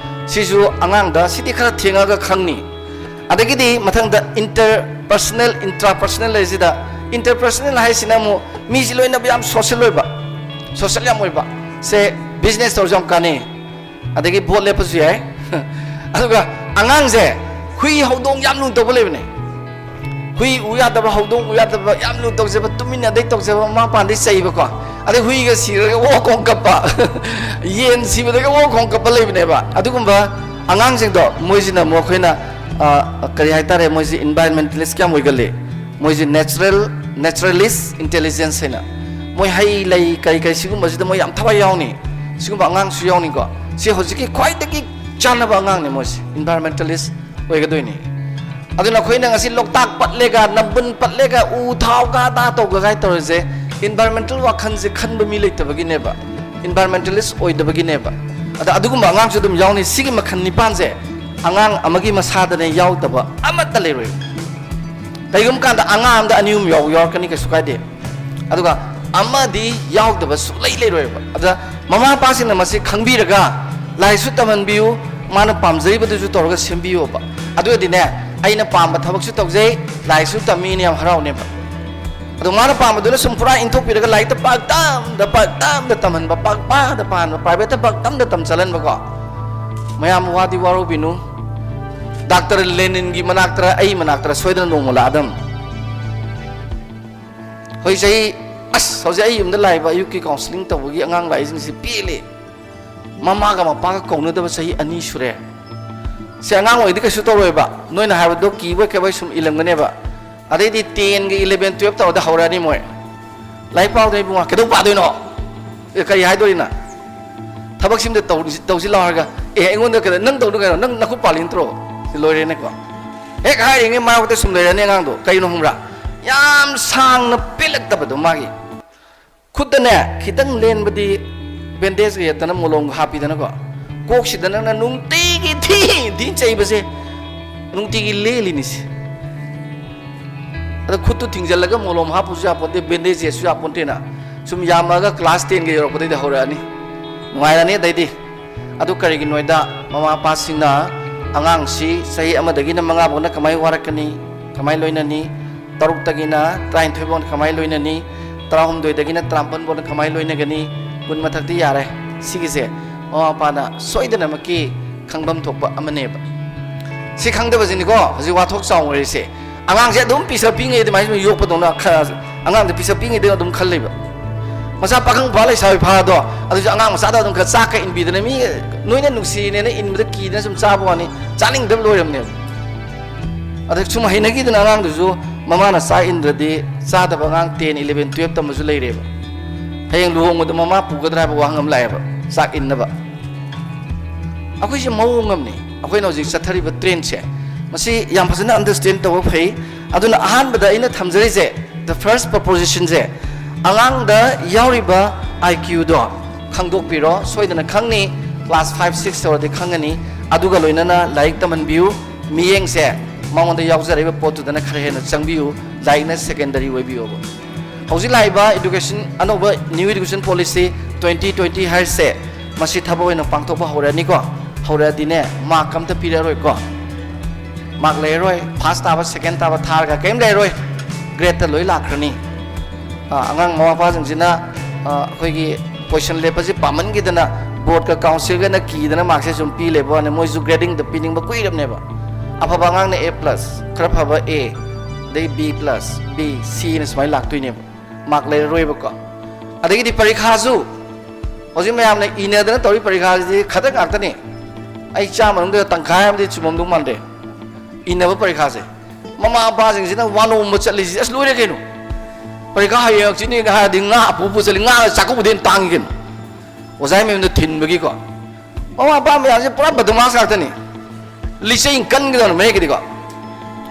ꯁꯤꯁꯨ ꯑꯉꯥꯡꯗ ꯁꯤꯗꯤ ꯈꯔ ꯊꯦꯡꯉꯒ ꯈꯪꯅꯤ꯫ ꯑꯗꯒꯤꯗꯤ ꯃꯊꯪꯗ ꯏꯟꯇꯔ ꯄꯔꯁꯅꯦꯜ, ꯏꯟꯇ꯭ꯔꯥ ꯄꯔꯁꯅꯦꯜ ꯂꯩꯁꯤꯗ, ꯏꯟꯇꯔ ꯄꯔꯁꯅꯦꯜ ꯍꯥꯏꯁꯤꯅ ꯑꯃꯨꯛ ꯃꯤꯁꯤ ꯂꯣꯏꯅꯕ ꯌꯥꯝ ꯁꯣꯁꯦꯜ ꯑꯣꯏꯕ, ꯁꯣꯁꯦꯜ ꯌꯥꯝ ꯑꯣꯏꯕ꯫ ꯁꯦ ꯕꯤꯖꯤꯅꯦꯁ ꯇꯧꯔꯁꯨ ꯌꯥꯝ ꯀꯥꯟꯅꯩ, ꯑꯗꯒꯤ ꯚꯣꯠ ꯂꯦꯞꯄꯁꯨ ꯌꯥꯏ꯫ ꯑꯗꯨꯒ ꯑꯉꯥꯡꯁꯦ ꯍꯨꯏ ꯍꯧꯗꯣꯡ ꯌꯥꯝ ꯂꯨꯅ ꯇꯧꯕ ꯂꯩꯕꯅꯦ꯫ ꯍꯨꯏ ꯎ ꯌꯥꯗꯕ, ꯍꯧꯗꯣꯡ ꯎ ꯌꯥꯗꯕ, ꯌꯥꯝ ꯂꯨꯅ ꯇꯧꯖꯕ, ꯇꯨꯃꯤꯟꯅ ꯑꯗꯩ ꯇꯧꯖꯕ, ꯃꯃꯥ ꯃꯄꯥꯗꯩ ꯆꯩꯕꯀꯣ꯫ ꯑꯗꯩ ꯍꯨꯏꯒ ꯁꯤꯔꯒ ꯑꯣ ꯈꯣꯡ ꯀꯞꯄ, ꯌꯦꯟ ꯁꯤꯕꯗꯒ ꯑꯣ ꯈꯣꯡ ꯀꯞꯄ ꯂꯩꯕꯅꯦꯕ꯫ ꯑꯗꯨꯒꯨꯝꯕ ꯑꯉꯥꯡꯁꯤꯡꯗꯣ ꯃꯣꯏꯁꯤꯅ ꯑꯃꯨꯛ ꯑꯩꯈꯣꯏꯅ, ꯑ, ꯀꯔꯤ ꯍꯥꯏꯇꯥꯔꯦ, ꯃꯣꯏꯁꯤ ꯏꯟꯚꯥꯏꯔꯟꯃꯦꯟꯇꯦꯂꯤꯁ ꯀꯌꯥꯝ ꯑꯣꯏꯒꯜꯂꯤ? ꯃꯣꯏꯁꯤ ꯅꯦꯆꯔꯦꯜ, ꯅꯦꯆꯔꯦꯂꯤꯁ ꯏꯟꯇꯦꯂꯤꯖꯦꯟꯁ ꯍꯥꯏꯅ, ꯃꯣꯏ ꯍꯩ ꯂꯩ ꯀꯔꯤ ꯀꯔꯤ ꯁꯤꯒꯨꯝꯕꯁꯤꯗ ꯃꯣꯏ ꯌꯥꯝ ꯊꯋꯥꯏ ꯌꯥꯎꯅꯤ꯫ ꯁꯤꯒꯨꯝꯕ ꯑꯉꯥꯡꯁꯨ ꯌꯥꯎꯅꯤꯀꯣ꯫ ꯁꯤ ꯍꯧꯖꯤꯛꯀꯤ ꯈ꯭ꯋꯥꯏꯗꯒꯤ ꯆꯥꯟꯅꯕ ꯑꯉꯥꯡꯅꯤ ꯃꯣꯏꯁꯦ, ꯏꯟꯚꯥꯏꯔꯟꯃꯦꯟꯇꯦꯂꯤꯁ ꯑꯣꯏꯒꯗꯣꯏꯅꯤ꯫ ꯑꯗꯨꯅ ꯑꯩꯈꯣꯏꯅ ꯉꯁꯤ ꯂꯣꯛꯇꯥꯛ ꯄꯠꯂꯦꯒ, ꯅꯝꯕꯨꯟ ꯄꯠꯂꯦꯒ, ꯎ ꯊꯥꯎꯒ, ꯑꯗꯥ ꯇꯧꯒ ꯀꯥꯏ ꯇꯧꯔꯤꯁꯦ, ꯏꯟꯚꯥꯏꯔꯟꯃꯦꯟꯇꯦꯜ ꯋꯥꯈꯜꯁꯦ ꯈꯟꯕ ꯃꯤ ꯂꯩꯇꯕꯒꯤꯅꯦꯕ, ꯏꯟꯚꯥꯏꯔꯟꯃꯦꯟꯇꯦꯂꯤꯁ ꯑꯣꯏꯗꯕꯒꯤꯅꯦꯕ꯫ ꯑꯗ ꯑꯗꯨꯒꯨꯝꯕ ꯑꯉꯥꯡꯁꯨ ꯑꯗꯨꯝ ꯌꯥꯎꯅꯤ꯫ ꯁꯤꯒꯤ ꯃꯈꯜ ꯅꯤꯄꯥꯟꯁꯦ ꯑꯉꯥꯡ ꯑꯃꯒꯤ ꯃꯁꯥꯗꯅꯦ ꯌꯥꯎꯗꯕ ꯑꯃꯠꯇ ꯂꯩꯔꯣꯏ꯫ ꯀꯩꯒꯨꯝꯕ ꯀꯥꯟꯗ ꯑꯉꯥꯡ ꯑꯃꯗ ꯑꯅꯤ ꯑꯍꯨꯝ ꯌꯥꯎ-, ꯌꯥꯎꯔꯛꯀꯅꯤ, ꯀꯩꯁꯨ ꯀꯥꯏꯗꯦ꯫ ꯑꯗꯨꯒ ꯑꯃꯗꯤ ꯌꯥꯎꯗꯕ ꯁꯨꯛꯂꯩ ꯂꯩꯔꯣꯏꯕ꯫ ꯑꯗ ꯃꯃꯥ ꯃꯄꯥꯁꯤꯡꯅ ꯃꯁꯤ ꯈꯪꯕꯤꯔꯒ ꯂꯥꯏꯔꯤꯛꯁꯨ ꯇꯝꯍꯟꯕꯤꯌꯨ, ꯃꯥꯅ ꯄꯥꯝꯖꯔꯤꯕꯗꯨꯁꯨ ꯇꯧꯔꯒ ꯁꯦꯝꯕꯤꯌꯣꯕ꯫ ꯑꯗꯨ ꯑꯣꯏꯔꯗꯤꯅꯦ, ꯑꯩꯅ ꯄꯥꯝꯕ ꯊꯕꯛꯁꯨ ꯇꯧꯖꯩ, ꯂꯥꯏꯔꯤꯛꯁꯨ ꯇꯝꯃꯤꯅ ꯌꯥꯝ ꯍꯔꯥꯎꯅꯦꯕ꯫ ꯑꯗꯣ ꯃꯥꯅ ꯄꯥꯝꯕꯗꯨꯅ ꯁꯨꯝ ꯄꯨꯔꯥ ꯏꯟꯊꯣꯛꯄꯤꯔꯒ ꯂꯥꯏꯔꯤꯛꯇ ꯄꯥꯛ ꯇꯝꯗ, ꯄꯥꯛ ꯇꯝꯗ ꯇꯝꯍꯟꯕ, ꯄꯥꯛ ꯄꯥꯗ ꯄꯥꯍꯟꯕ, ꯄ꯭ꯔꯥꯏꯚꯦꯠꯇ ꯄꯥꯛ ꯇꯝꯗ ꯇꯝ ꯆꯠꯍꯟꯕꯀꯣ꯫ ꯃꯌꯥꯝ ꯋꯥꯗꯤ ꯋꯥꯔꯧꯕꯤꯅꯨ꯫ ꯗꯥꯛꯇꯔ ꯂꯦꯅꯤꯟꯒꯤ ꯃꯅꯥꯛꯇꯔ ꯑꯩ ꯃꯅꯥꯛꯇꯔ ꯁꯣꯏꯗꯅ ꯅꯣꯡꯃ ꯂꯥꯛꯑꯗꯝ꯫ ꯍꯧꯖꯤꯛ ꯆꯍꯤ, ꯑꯁ, ꯍꯧꯖꯤꯛ ꯑꯩ ꯌꯨꯝꯗ ꯂꯥꯛꯏꯕ ꯑꯌꯨꯛꯀꯤ ꯀꯥꯎꯟꯁꯤꯂꯤꯡ ꯇꯧꯕꯒꯤ ꯑꯉꯥꯡ ꯂꯥꯛꯏꯁꯤꯡꯁꯤ ꯄꯦꯜꯂꯦ꯫ ꯃꯃꯥꯒ ꯃꯄꯥꯒ ꯀꯧꯅꯗꯕ ꯆꯍꯤ ꯑꯅꯤ ꯁꯨꯔꯦ꯫ ꯁꯦ, ꯑꯉꯥꯡ ꯑꯣꯏꯗꯤ ꯀꯩꯁꯨ ꯇꯧꯔꯣꯏꯕ, ꯅꯣꯏꯅ ꯍꯥꯏꯕꯗꯣ ꯀꯤꯕꯣꯏ ꯀꯩꯕꯣꯏ ꯁꯨꯝ ꯏꯜꯂꯝꯒꯅꯦꯕ꯫ ꯑꯗꯩꯗꯤ ꯇꯦꯟꯒ ꯏꯂꯚꯦꯟ ꯇꯨꯌꯦꯜꯞ ꯇꯧꯔꯗꯤ ꯍꯧꯔꯛꯑꯅꯤ ꯃꯣꯏ꯫ "ꯂꯥꯏꯔꯤꯛ ꯄꯥꯎꯗ ꯏꯕꯨꯡꯉꯣ, ꯀꯩꯗꯧ ꯄꯥꯗꯣꯏꯅꯣ? ꯑꯦ, ꯀꯔꯤ ꯍꯥꯏꯗꯣꯔꯤꯅ? ꯊꯕꯛꯁꯤꯝꯗ ꯇꯧꯁꯤ, ꯇꯧꯁꯤ ꯂꯥꯎ" ꯍꯥꯏꯔꯒ, "ꯑꯦ, ꯑꯩꯉꯣꯟꯗ ꯀꯩꯗꯧ-, ꯅꯪ ꯇꯧꯗꯣ ꯀꯩꯅꯣ? ꯅꯪ ꯅꯈꯨꯠ ꯄꯥꯜꯂꯤ ꯅꯠꯇ꯭ꯔꯣ?" ꯁꯤ ꯂꯣꯏꯔꯦꯅꯦꯀꯣ꯫ ꯍꯦꯛ ꯍꯥꯏꯔꯤꯉꯩ ꯃꯥꯌꯣꯛꯇ ꯁꯨꯝ ꯂꯩꯔꯅꯤ ꯑꯉꯥꯡꯗꯣ꯫ ꯀꯩꯅꯣ ꯈꯪꯕ꯭ꯔꯥ? ꯌꯥꯝ ꯁꯥꯡꯅ ꯄꯦꯜꯂꯛꯇꯕꯗꯣ ꯃꯥꯒꯤ꯫ ꯈꯨꯠꯇꯅꯦ ꯈꯤꯇꯪ ꯂꯦꯟꯕꯗꯤ ꯕꯦꯟꯗꯦꯖꯀ ꯌꯦꯠꯇꯅ ꯃꯣꯂꯣꯝꯒ ꯍꯥꯞꯄꯤꯗꯅꯀꯣ꯫ ꯀꯣꯛꯁꯤꯗ ꯅꯪꯅ ꯅꯨꯡꯇꯤꯒꯤ ꯊꯤ ꯊꯤ ꯆꯩꯕꯁꯦ ꯅꯨꯡꯇꯤꯒꯤ ꯂꯦꯜꯂꯤꯅꯤꯁꯦ꯫ ꯑꯗ ꯈꯨꯠꯇꯨ ꯊꯤꯡꯖꯤꯜꯂꯒ ꯃꯣꯂꯣꯝ ꯍꯥꯞꯄꯁꯨ ꯌꯥꯄꯣꯟꯇꯦ, ꯕꯦꯟꯗꯦꯖ ꯌꯦꯠꯁꯨ ꯌꯥꯄꯣꯟꯇꯦꯅ꯫ ꯁꯨꯝ ꯌꯥꯝꯃꯛꯑꯒ ꯀ꯭ꯂꯥꯁ ꯇꯦꯟꯒ ꯌꯧꯔꯛꯄꯗꯩꯗꯤ ꯍꯧꯔꯛꯑꯅꯤ, ꯅꯨꯡꯉꯥꯏꯔꯅꯤ꯫ ꯑꯗꯩꯗꯤ ꯑꯗꯨ ꯀꯔꯤꯒꯤꯅꯣꯗ ꯃꯃꯥ ꯃꯄꯥꯁꯤꯡꯅ ꯑꯉꯥꯡꯁꯤ ꯆꯍꯤ ꯑꯃꯗꯒꯤꯅ ꯃꯉꯥ ꯐꯥꯎꯅ ꯀꯃꯥꯏꯅ ꯋꯥꯔꯛꯀꯅꯤ, ꯀꯃꯥꯏꯅ ꯂꯣꯏꯅꯅꯤ, ꯇꯔꯨꯛꯇꯒꯤꯅ ꯇꯔꯥꯅꯤꯊꯣꯏ ꯐꯥꯎꯅ ꯀꯃꯥꯏꯅ ꯂꯣꯏꯅꯅꯤ, ꯇꯔꯥꯍꯨꯝꯗꯣꯏꯗꯒꯤꯅ ꯇꯔꯥꯃꯥꯄꯟ ꯐꯥꯎꯅ ꯀꯃꯥꯏꯅ ꯂꯣꯏꯅꯒꯅꯤ, ꯀꯨꯟ ꯃꯊꯛꯇꯤ ꯌꯥꯔꯦ꯫ ꯁꯤꯒꯤꯁꯦ ꯃꯃꯥ ꯃꯄꯥꯅ ꯁꯣꯏꯗꯅꯃꯛꯀꯤ ꯈꯪꯐꯝ ꯊꯣꯛꯄ ꯑꯃꯅꯦꯕ꯫ ꯁꯤ ꯈꯪꯗꯕꯁꯤꯅꯤꯀꯣ ꯍꯧꯖꯤꯛ ꯋꯥꯊꯣꯛ ꯆꯥꯎꯅꯔꯤꯁꯦ꯫ ꯑꯉꯥꯡꯁꯦ ꯑꯗꯨꯝ ꯄꯤꯁꯛ ꯄꯤꯛꯉꯩ ꯑꯗꯨꯃꯥꯏꯅ ꯁꯨꯝ ꯌꯣꯛꯄꯗꯧꯅ ꯈ-, ꯑꯉꯥꯡꯗ ꯄꯤꯁꯛ ꯄꯤꯛꯉꯩꯗꯒꯤ ꯑꯗꯨꯝ ꯈꯜꯂꯤꯕ꯫ ꯃꯆꯥ ꯄꯥꯈꯪ ꯐꯥ ꯂꯩꯁꯥꯕꯤ ꯐꯥꯗꯣ ꯑꯗꯨꯁꯨ ꯑꯉꯥꯡ ꯃꯆꯥꯗ ꯑꯗꯨꯝ ꯈꯔ ꯆꯥꯛꯀ ꯏꯟꯕꯤꯗꯅ, ꯃꯤ ꯅꯣꯏꯅ ꯅꯨꯡꯁꯤꯅꯦꯅ ꯏꯟꯕꯗ ꯀꯤꯗꯅ ꯁꯨꯝ ꯆꯥꯕ ꯋꯥꯅꯤ, ꯆꯥꯅꯤꯡꯗꯕ ꯂꯣꯏꯔꯝꯅꯦꯕ꯫ ꯑꯗ ꯁꯨꯝ ꯍꯩꯅꯈꯤꯗꯅ ꯑꯉꯥꯡꯗꯨꯁꯨ ꯃꯃꯥꯅ ꯆꯥꯛ ꯏꯟꯗ꯭ꯔꯗꯤ ꯆꯥꯗꯕ ꯑꯉꯥꯡ ꯇꯦꯟ, ꯏꯂꯚꯦꯟ, ꯇꯨꯌꯦꯜꯞ ꯇꯝꯕꯁꯨ ꯂꯩꯔꯦꯕ꯫ ꯍꯌꯦꯡ ꯂꯨꯍꯣꯡꯕꯗ ꯃꯃꯥ ꯄꯨꯒꯗ꯭ꯔꯥ ꯍꯥꯏꯕ ꯋꯥꯍꯪ ꯑꯃ ꯂꯥꯛꯑꯦꯕ, ꯆꯥꯛ ꯏꯟꯅꯕ꯫ ꯑꯩꯈꯣꯏꯁꯦ ꯃꯑꯣꯡ ꯑꯃꯅꯤ, ꯑꯩꯈꯣꯏꯅ ꯍꯧꯖꯤꯛ ꯆꯠꯊꯔꯤꯕ ꯇ꯭ꯔꯦꯟꯁꯦ꯫ ꯃꯁꯤ ꯌꯥꯝ ꯐꯖꯅ ꯑꯟꯗꯔꯁ꯭ꯇꯦꯟ ꯇꯧꯕ ꯐꯩ꯫ ꯑꯗꯨꯅ ꯑꯍꯥꯟꯕꯗ ꯑꯩꯅ ꯊꯝꯖꯔꯤꯁꯦ, the first propositionꯁꯦ, ꯑꯉꯥꯡꯗ ꯌꯥꯎꯔꯤꯕ IQꯗꯣ ꯈꯪꯗꯣꯛꯄꯤꯔꯣ꯫ ꯁꯣꯏꯗꯅ ꯈꯪꯅꯤ, class five six ꯌꯧꯔꯗꯤ ꯈꯪꯒꯅꯤ꯫ ꯑꯗꯨꯒ ꯂꯣꯏꯅꯅ ꯂꯥꯏꯔꯤꯛ ꯇꯝꯍꯟꯕꯤꯌꯨ꯫ ꯃꯤꯠꯌꯦꯡꯁꯦ ꯃꯉꯣꯟꯗ ꯌꯥꯎꯖꯔꯤꯕ ꯄꯣꯠꯇꯨꯗꯅ ꯈꯔ ꯍꯦꯟꯅ ꯆꯪꯕꯤꯌꯨ, ꯂꯥꯏꯔꯤꯛꯅ secondary ꯑꯣꯏꯕꯤꯌꯣꯕ꯫ ꯍꯧꯖꯤꯛ ꯂꯥꯛꯏꯕ education, ꯑꯅꯧꯕ new education policy twenty twenty ꯍꯥꯏꯔꯤꯁꯦ, ꯃꯁꯤ ꯊꯕꯛ ꯑꯣꯏꯅ ꯄꯥꯡꯊꯣꯛꯄ ꯍꯧꯔꯛꯑꯅꯤꯀꯣ꯫ ꯍꯧꯔꯛꯑꯗꯤꯅꯦ, mark ꯑꯝꯇ ꯄꯤꯔꯛꯑꯔꯣꯏꯀꯣ꯫ Mark ꯂꯩꯔꯔꯣꯏ, first ꯇꯥꯕ, second ꯇꯥꯕ, thirdꯒ ꯀꯔꯤꯝ ꯂꯩꯔꯔꯣꯏ꯫ Gradeꯇ ꯂꯣꯏ ꯂꯥꯛꯈ꯭ꯔꯅꯤ꯫ ꯑ, ꯑꯉꯥꯡ ꯃꯃꯥ ꯃꯄꯥꯁꯤꯡꯁꯤꯅ, ꯑ, ꯑꯩꯈꯣꯏꯒꯤ position ꯂꯦꯞꯄꯁꯦ ꯄꯥꯝꯃꯟꯈꯤꯗꯅ boardꯀ councilꯒꯅ ꯀꯤꯗꯅ markꯁꯦ ꯁꯨꯝ ꯄꯤ ꯂꯩꯕ ꯋꯥꯅꯤ, ꯃꯣꯏꯁꯨ gradingꯗ ꯄꯤꯅꯤꯡꯕ ꯀꯨꯏꯔꯕꯅꯦꯕ꯫ ꯑꯐꯕ ꯑꯉꯥꯡꯅ A plus, ꯈꯔ ꯐꯕ A, ꯑꯗꯩ B plus, B, Cꯅ ꯁꯨꯃꯥꯏꯅ ꯂꯥꯛꯇꯣꯏꯅꯦꯕ꯫ Mark ꯂꯩꯔꯔꯣꯏꯕꯀꯣ꯫ ꯑꯗꯒꯤꯗꯤ ꯄꯔꯤꯈꯥꯁꯨ ꯍꯧꯖꯤꯛ ꯃꯌꯥꯝꯅ ꯏꯅꯗꯅ ꯇꯧꯔꯤ ꯄꯔꯤꯈꯥꯁꯤꯗꯤ ꯈꯗꯛ ꯉꯥꯛꯇꯅꯤ꯫ ꯑꯩ ꯆꯥꯝꯃ ꯃꯅꯨꯡꯗ ꯇꯪꯈꯥꯏ ꯑꯃꯗꯤ ꯆꯨꯝꯃꯝꯗꯧ ꯃꯥꯟꯗꯦ ꯏꯅꯕ ꯄꯔꯤꯈꯥꯁꯦ꯫ ꯃꯃꯥ ꯃꯄꯥꯁꯤꯡꯁꯤꯅ ꯋꯥꯅꯣꯝꯕ ꯆꯠꯂꯤꯁꯤ, "ꯑꯁ, ꯂꯣꯏꯔꯦ ꯀꯩꯅꯣ, ꯄꯔꯤꯈꯥ ꯍꯌꯦꯡ ꯍꯪꯆꯤꯠꯅꯤꯒ ꯍꯥꯏꯔꯗꯤ ꯉꯥ ꯄꯨ ꯄꯨ ꯆꯠꯂꯤ, ꯉꯥ ꯆꯥꯛꯀꯧꯕꯗꯩ ꯍꯦꯟꯅ ꯇꯥꯡꯉꯤ ꯀꯩꯅꯣ"꯫ ꯑꯣꯖꯥꯒꯤ ꯃꯌꯨꯝꯗ ꯊꯤꯟꯕꯒꯤꯀꯣ꯫ ꯃꯃꯥ ꯃꯄꯥ ꯃꯌꯥꯝꯁꯦ ꯄꯨꯔꯥ ꯕꯗꯃꯥꯁ ꯉꯥꯛꯇꯅꯤ꯫ ꯂꯤꯆꯩ ꯀꯟꯒꯗꯕꯅꯤ ꯃꯌꯦꯛꯀꯤꯗꯤꯀꯣ꯫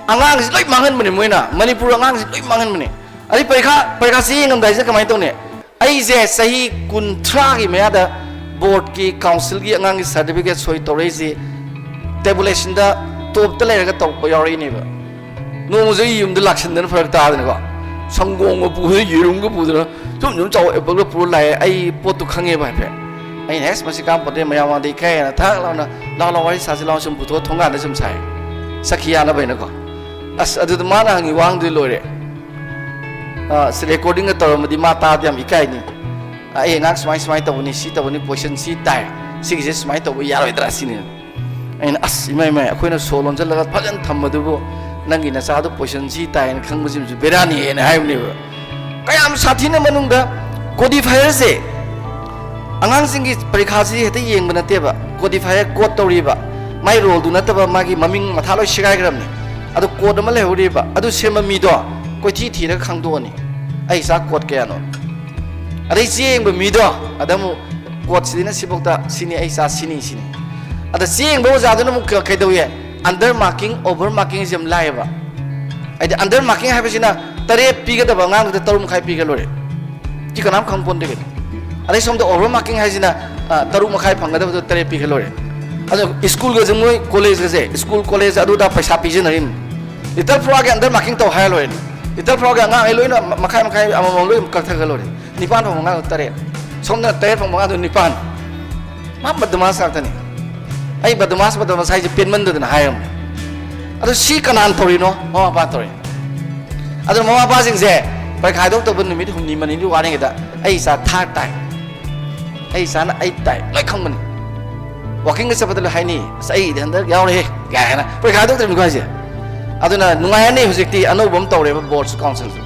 ꯑꯉꯥꯡꯁꯤ ꯂꯣꯏ ꯃꯥꯡꯍꯟꯕꯅꯦ ꯃꯣꯏꯅ, ꯃꯅꯤꯄꯨꯔ ꯑꯉꯥꯡꯁꯤ ꯂꯣꯏ ꯃꯥꯡꯍꯟꯕꯅꯦ꯫ ꯑꯗꯩ ꯄꯔꯤꯈꯥ, ꯄꯔꯤꯈꯥꯁꯤ ꯌꯦꯡꯉꯝꯗꯥꯏꯁꯤꯗ ꯀꯃꯥꯏꯅ ꯇꯧꯅꯤ? ꯑꯩꯁꯦ ꯆꯍꯤ ꯀꯨꯟꯊ꯭ꯔꯥꯒꯤ ꯃꯌꯥꯗ ꯕꯣꯔꯗꯀꯤ, ꯀꯥꯎꯟꯁꯤꯜꯒꯤ ꯑꯉꯥꯡꯒꯤ ꯁꯥꯔꯇꯤꯐꯤꯀꯦꯠ ꯁꯣꯏ ꯇꯧꯔꯛꯏꯁꯤ ꯇꯦꯕꯨꯂꯦꯁꯟꯗ ꯇꯣꯞꯇ ꯂꯩꯔꯒ ꯇꯧꯔꯛꯄ ꯌꯥꯎꯔꯛꯏꯅꯦꯕ꯫ ꯅꯣꯡꯃꯁꯦ ꯑꯩ ꯌꯨꯝꯗ ꯂꯥꯛꯁꯟꯗꯅ ꯐꯔꯛ ꯇꯥꯗꯅꯀꯣ, ꯁꯪꯒꯣꯝꯒ ꯄꯨꯗꯅ, ꯌꯦꯔꯨꯝꯒ ꯄꯨꯗꯅ, ꯁꯨꯝ ꯁꯨꯝ ꯆꯥꯎ, ꯑꯦꯄꯜꯒ ꯄꯨꯔ ꯂꯥꯛꯑꯦ꯫ ꯑꯩ ꯄꯣꯠꯇꯨ ꯈꯪꯉꯦꯕ ꯍꯥꯏꯐꯦꯠ꯫ ꯑꯩꯅ, "ꯑꯦꯁ, ꯃꯁꯤ ꯀꯥꯟꯄꯣꯠꯇꯦ, ꯃꯌꯥꯝ ꯃꯥꯡꯗ ꯏꯀꯥꯏ" ꯍꯥꯏꯅ ꯊꯛ ꯂꯥꯎꯅ, "ꯂꯥꯎ ꯂꯥꯎ, ꯋꯥꯔꯤ ꯁꯥꯁꯤ ꯂꯥꯎ", ꯁꯨꯝ ꯄꯨꯊꯣꯛꯑ ꯊꯣꯡꯒꯥꯟꯗ ꯁꯨꯝ ꯁꯥꯏ, ꯁꯛꯈꯤ ꯌꯥꯅꯕ ꯍꯥꯏꯅꯀꯣ꯫ ꯑꯁ, ꯑꯗꯨꯗ ꯃꯥꯅ ꯍꯪꯉꯤ ꯋꯥꯍꯪꯗꯨꯗꯤ ꯂꯣꯏꯔꯦ꯫ ꯑ, ꯁꯤ ꯔꯦꯀꯣꯔꯗꯤꯡꯒ ꯇꯧꯔꯝꯃꯗꯤ ꯃꯥ ꯇꯥꯕꯗ ꯌꯥꯝ ꯏꯀꯥꯏꯅꯤ꯫ "ꯑ, ꯑꯩ ꯑꯉꯥꯡ ꯁꯨꯃꯥꯏ ꯁꯨꯃꯥꯏ ꯇꯧꯕꯅꯤ, ꯁꯤ ꯇꯧꯕꯅꯤ, ꯀꯣꯏꯁꯟ ꯁꯤ ꯇꯥꯏ, ꯁꯤꯒꯤꯁꯦ ꯁꯨꯃꯥꯏꯅ ꯇꯧꯕ ꯌꯥꯔꯣꯏꯗ꯭ꯔꯥ?" ꯁꯤꯅꯤ꯫ ꯑꯩꯅ, "ꯑꯁ, ꯏꯃꯥꯏ, ꯏꯃꯥꯏ, ꯑꯩꯈꯣꯏꯅ ꯁꯣ ꯂꯣꯟꯁꯤꯜꯂꯒ ꯐꯖꯅ ꯊꯝꯕꯗꯨꯕꯨ ꯅꯪꯒꯤ ꯅꯆꯥꯗꯣ ꯄꯣꯏꯁꯟ ꯁꯤ ꯇꯥꯏꯅ ꯈꯪꯕꯁꯤꯃꯁꯨ ꯕꯦꯔꯥꯅꯤꯅ" ꯍꯥꯏꯕꯅꯦꯕ꯫ ꯀꯌꯥꯝ ꯁꯥꯊꯤꯅ ꯃꯅꯨꯡꯗ ꯀꯣꯗꯤꯐꯥꯌꯔꯁꯦ, ꯑꯉꯥꯡꯁꯤꯡꯒꯤ ꯄꯔꯤꯈꯥꯁꯤ ꯍꯦꯛꯇ ꯌꯦꯡꯕ ꯅꯠꯇꯦꯕ, ꯀꯣꯗꯤꯐꯥꯌꯔ ꯀꯣꯠ ꯇꯧꯔꯤꯕ, ꯃꯥꯏ ꯔꯣꯜꯗꯨ ꯅꯠꯇꯕ ꯃꯥꯒꯤ ꯃꯃꯤꯡ ꯃꯊꯥ ꯂꯣꯏ ꯁꯦꯒꯥꯏꯈ꯭ꯔꯕꯅꯤ꯫ ꯑꯗꯨ ꯀꯣꯠ ꯑꯃ ꯂꯩꯍꯧꯔꯤꯕ, ꯑꯗꯨ ꯁꯦꯝꯕ ꯃꯤꯗꯣ ꯀꯣꯏꯊꯤ ꯊꯤꯔꯒ ꯈꯪꯗꯣꯛꯑꯅꯤ, ꯑꯩ ꯏꯆꯥ ꯀꯣꯠ ꯀꯌꯥꯅꯣ꯫ ꯑꯗꯩ ꯆꯦ ꯌꯦꯡꯕ ꯃꯤꯗꯣ ꯑꯗ ꯑꯃꯨꯛ ꯀꯣꯠꯁꯤꯗꯅ ꯁꯤꯐꯧꯗ ꯁꯤꯅꯤ, ꯑꯩ ꯏꯆꯥ ꯁꯤꯅꯤ, ꯁꯤꯅꯤ꯫ ꯑꯗ ꯆꯦ ꯌꯦꯡꯕ ꯑꯣꯖꯥꯗꯨꯅ ꯑꯃꯨꯛ ꯀ-, ꯀꯩꯗꯧꯏ? ꯑꯟꯗꯔ ꯃꯥꯔꯀꯤꯡ, ꯑꯣꯚꯔ ꯃꯥꯔꯀꯤꯡꯁꯦ ꯌꯥꯝ ꯂꯥꯏꯌꯦꯕ꯫ ꯍꯥꯏꯗꯤ ꯑꯟꯗꯔ ꯃꯥꯔꯀꯤꯡ ꯍꯥꯏꯕꯁꯤꯅ ꯇꯔꯦꯠ ꯄꯤꯒꯗꯕ ꯑꯉꯥꯡꯗꯨꯗ ꯇꯔꯨꯛ ꯃꯈꯥꯏ ꯄꯤꯒ ꯂꯣꯏꯔꯦ꯫ ꯁꯤ ꯀꯅꯥꯝ ꯈꯪ ꯄꯣꯟꯗꯦ ꯀꯩꯅꯣ꯫ ꯑꯗꯩ ꯁꯣꯝꯗ ꯑꯣꯚꯔ ꯃꯥꯔꯀꯤꯡ ꯍꯥꯏꯁꯤꯅ, ꯑ, ꯇꯔꯨꯛ ꯃꯈꯥꯏ ꯐꯪꯒꯗꯕꯗꯣ ꯇꯔꯦꯠ ꯄꯤꯒ ꯂꯣꯏꯔꯦ꯫ ꯑꯗꯣ ꯁ꯭ꯀꯨꯜꯒꯁꯦ, ꯃꯣꯏ ꯀꯣꯂꯦꯖꯀꯁꯦ, ꯁ꯭ꯀꯨꯜ ꯀꯣꯂꯦꯖ ꯑꯗꯨꯗ ꯄꯩꯁꯥ ꯄꯤꯖꯅꯔꯤꯝꯅꯤ꯫ ꯂꯤꯇꯜ ꯐ꯭ꯂꯣꯔꯥꯒꯤ ꯑꯟꯗꯔ ꯃꯥꯔꯀꯤꯡ ꯇꯧ ꯍꯥꯏꯔ ꯂꯣꯏꯔꯦ꯫ ꯂꯤꯇꯜ ꯐ꯭ꯂꯣꯔꯥꯒꯤ ꯑꯉꯥꯡꯈꯩ ꯂꯣꯏꯅ ꯃ-, ꯃꯈꯥꯏ ꯃꯈꯥꯏ ꯑꯃꯃꯝ ꯂꯣꯏ ꯀꯛꯊꯠꯈ꯭ꯔ ꯂꯣꯏꯔꯦ꯫ ꯅꯤꯄꯥꯟ ꯐꯪꯕ ꯑꯉꯥꯡꯗꯣ ꯇꯔꯦꯠ, ꯁꯣꯝꯗꯅ ꯇꯔꯦꯠ ꯐꯪꯕ ꯑꯉꯥꯡꯗꯣ ꯅꯤꯄꯥꯟ꯫ ꯃꯥ ꯕꯗꯃꯥꯁ ꯉꯥꯛꯇꯅꯤ꯫ ꯑꯩ ꯕꯗꯃꯥꯁ, ꯕꯗꯃꯥꯁ ꯍꯥꯏꯁꯦ ꯄꯦꯟꯃꯟꯗꯗꯅ ꯍꯥꯏꯔꯝꯅꯦ꯫ ꯑꯗꯣ ꯁꯤ ꯀꯅꯥꯅ ꯇꯧꯔꯤꯅꯣ? ꯃꯃꯥ ꯃꯄꯥ ꯇꯧꯔꯤꯅꯤ꯫ ꯑꯗꯨꯅ ꯃꯃꯥ ꯃꯄꯥꯁꯤꯡꯁꯦ ꯄꯔꯤꯈꯥ ꯍꯥꯏꯗꯣꯛꯇꯧꯕ ꯅꯨꯃꯤꯠ ꯍꯨꯝꯅꯤ ꯃꯔꯤꯅꯤ ꯋꯥꯠꯂꯤꯉꯩꯗ, "ꯑꯩ ꯏꯆꯥ ꯊꯥꯔ ꯇꯥꯏ, ꯑꯩ ꯏꯆꯥꯅ ꯑꯩꯠ ꯇꯥꯏ", ꯂꯣꯏ ꯈꯪꯕꯅꯤ꯫ ꯋꯥꯀꯤꯡꯒ ꯆꯠꯄꯗ ꯂꯣꯏ ꯍꯥꯏꯅꯤ, "ꯑꯁ, ꯑꯩꯗꯤ ꯍꯟꯗꯛ ꯌꯥꯎꯔꯦꯍꯦ" ꯀꯥꯏꯅ꯫ ꯄꯔꯤꯈꯥ ꯍꯥꯏꯗꯣꯛꯇ꯭ꯔꯤꯕꯅꯤꯀꯣ ꯍꯥꯏꯁꯦ꯫ ꯑꯗꯨꯅ ꯅꯨꯡꯉꯥꯏꯔꯅꯤ ꯍꯧꯖꯤꯛꯇꯤ, ꯑꯅꯧꯕ ꯑꯃ ꯇꯧꯔꯦꯕ ꯕꯣꯔꯗꯁꯨ ꯀꯥꯎꯟꯁꯤꯜꯁꯨ꯫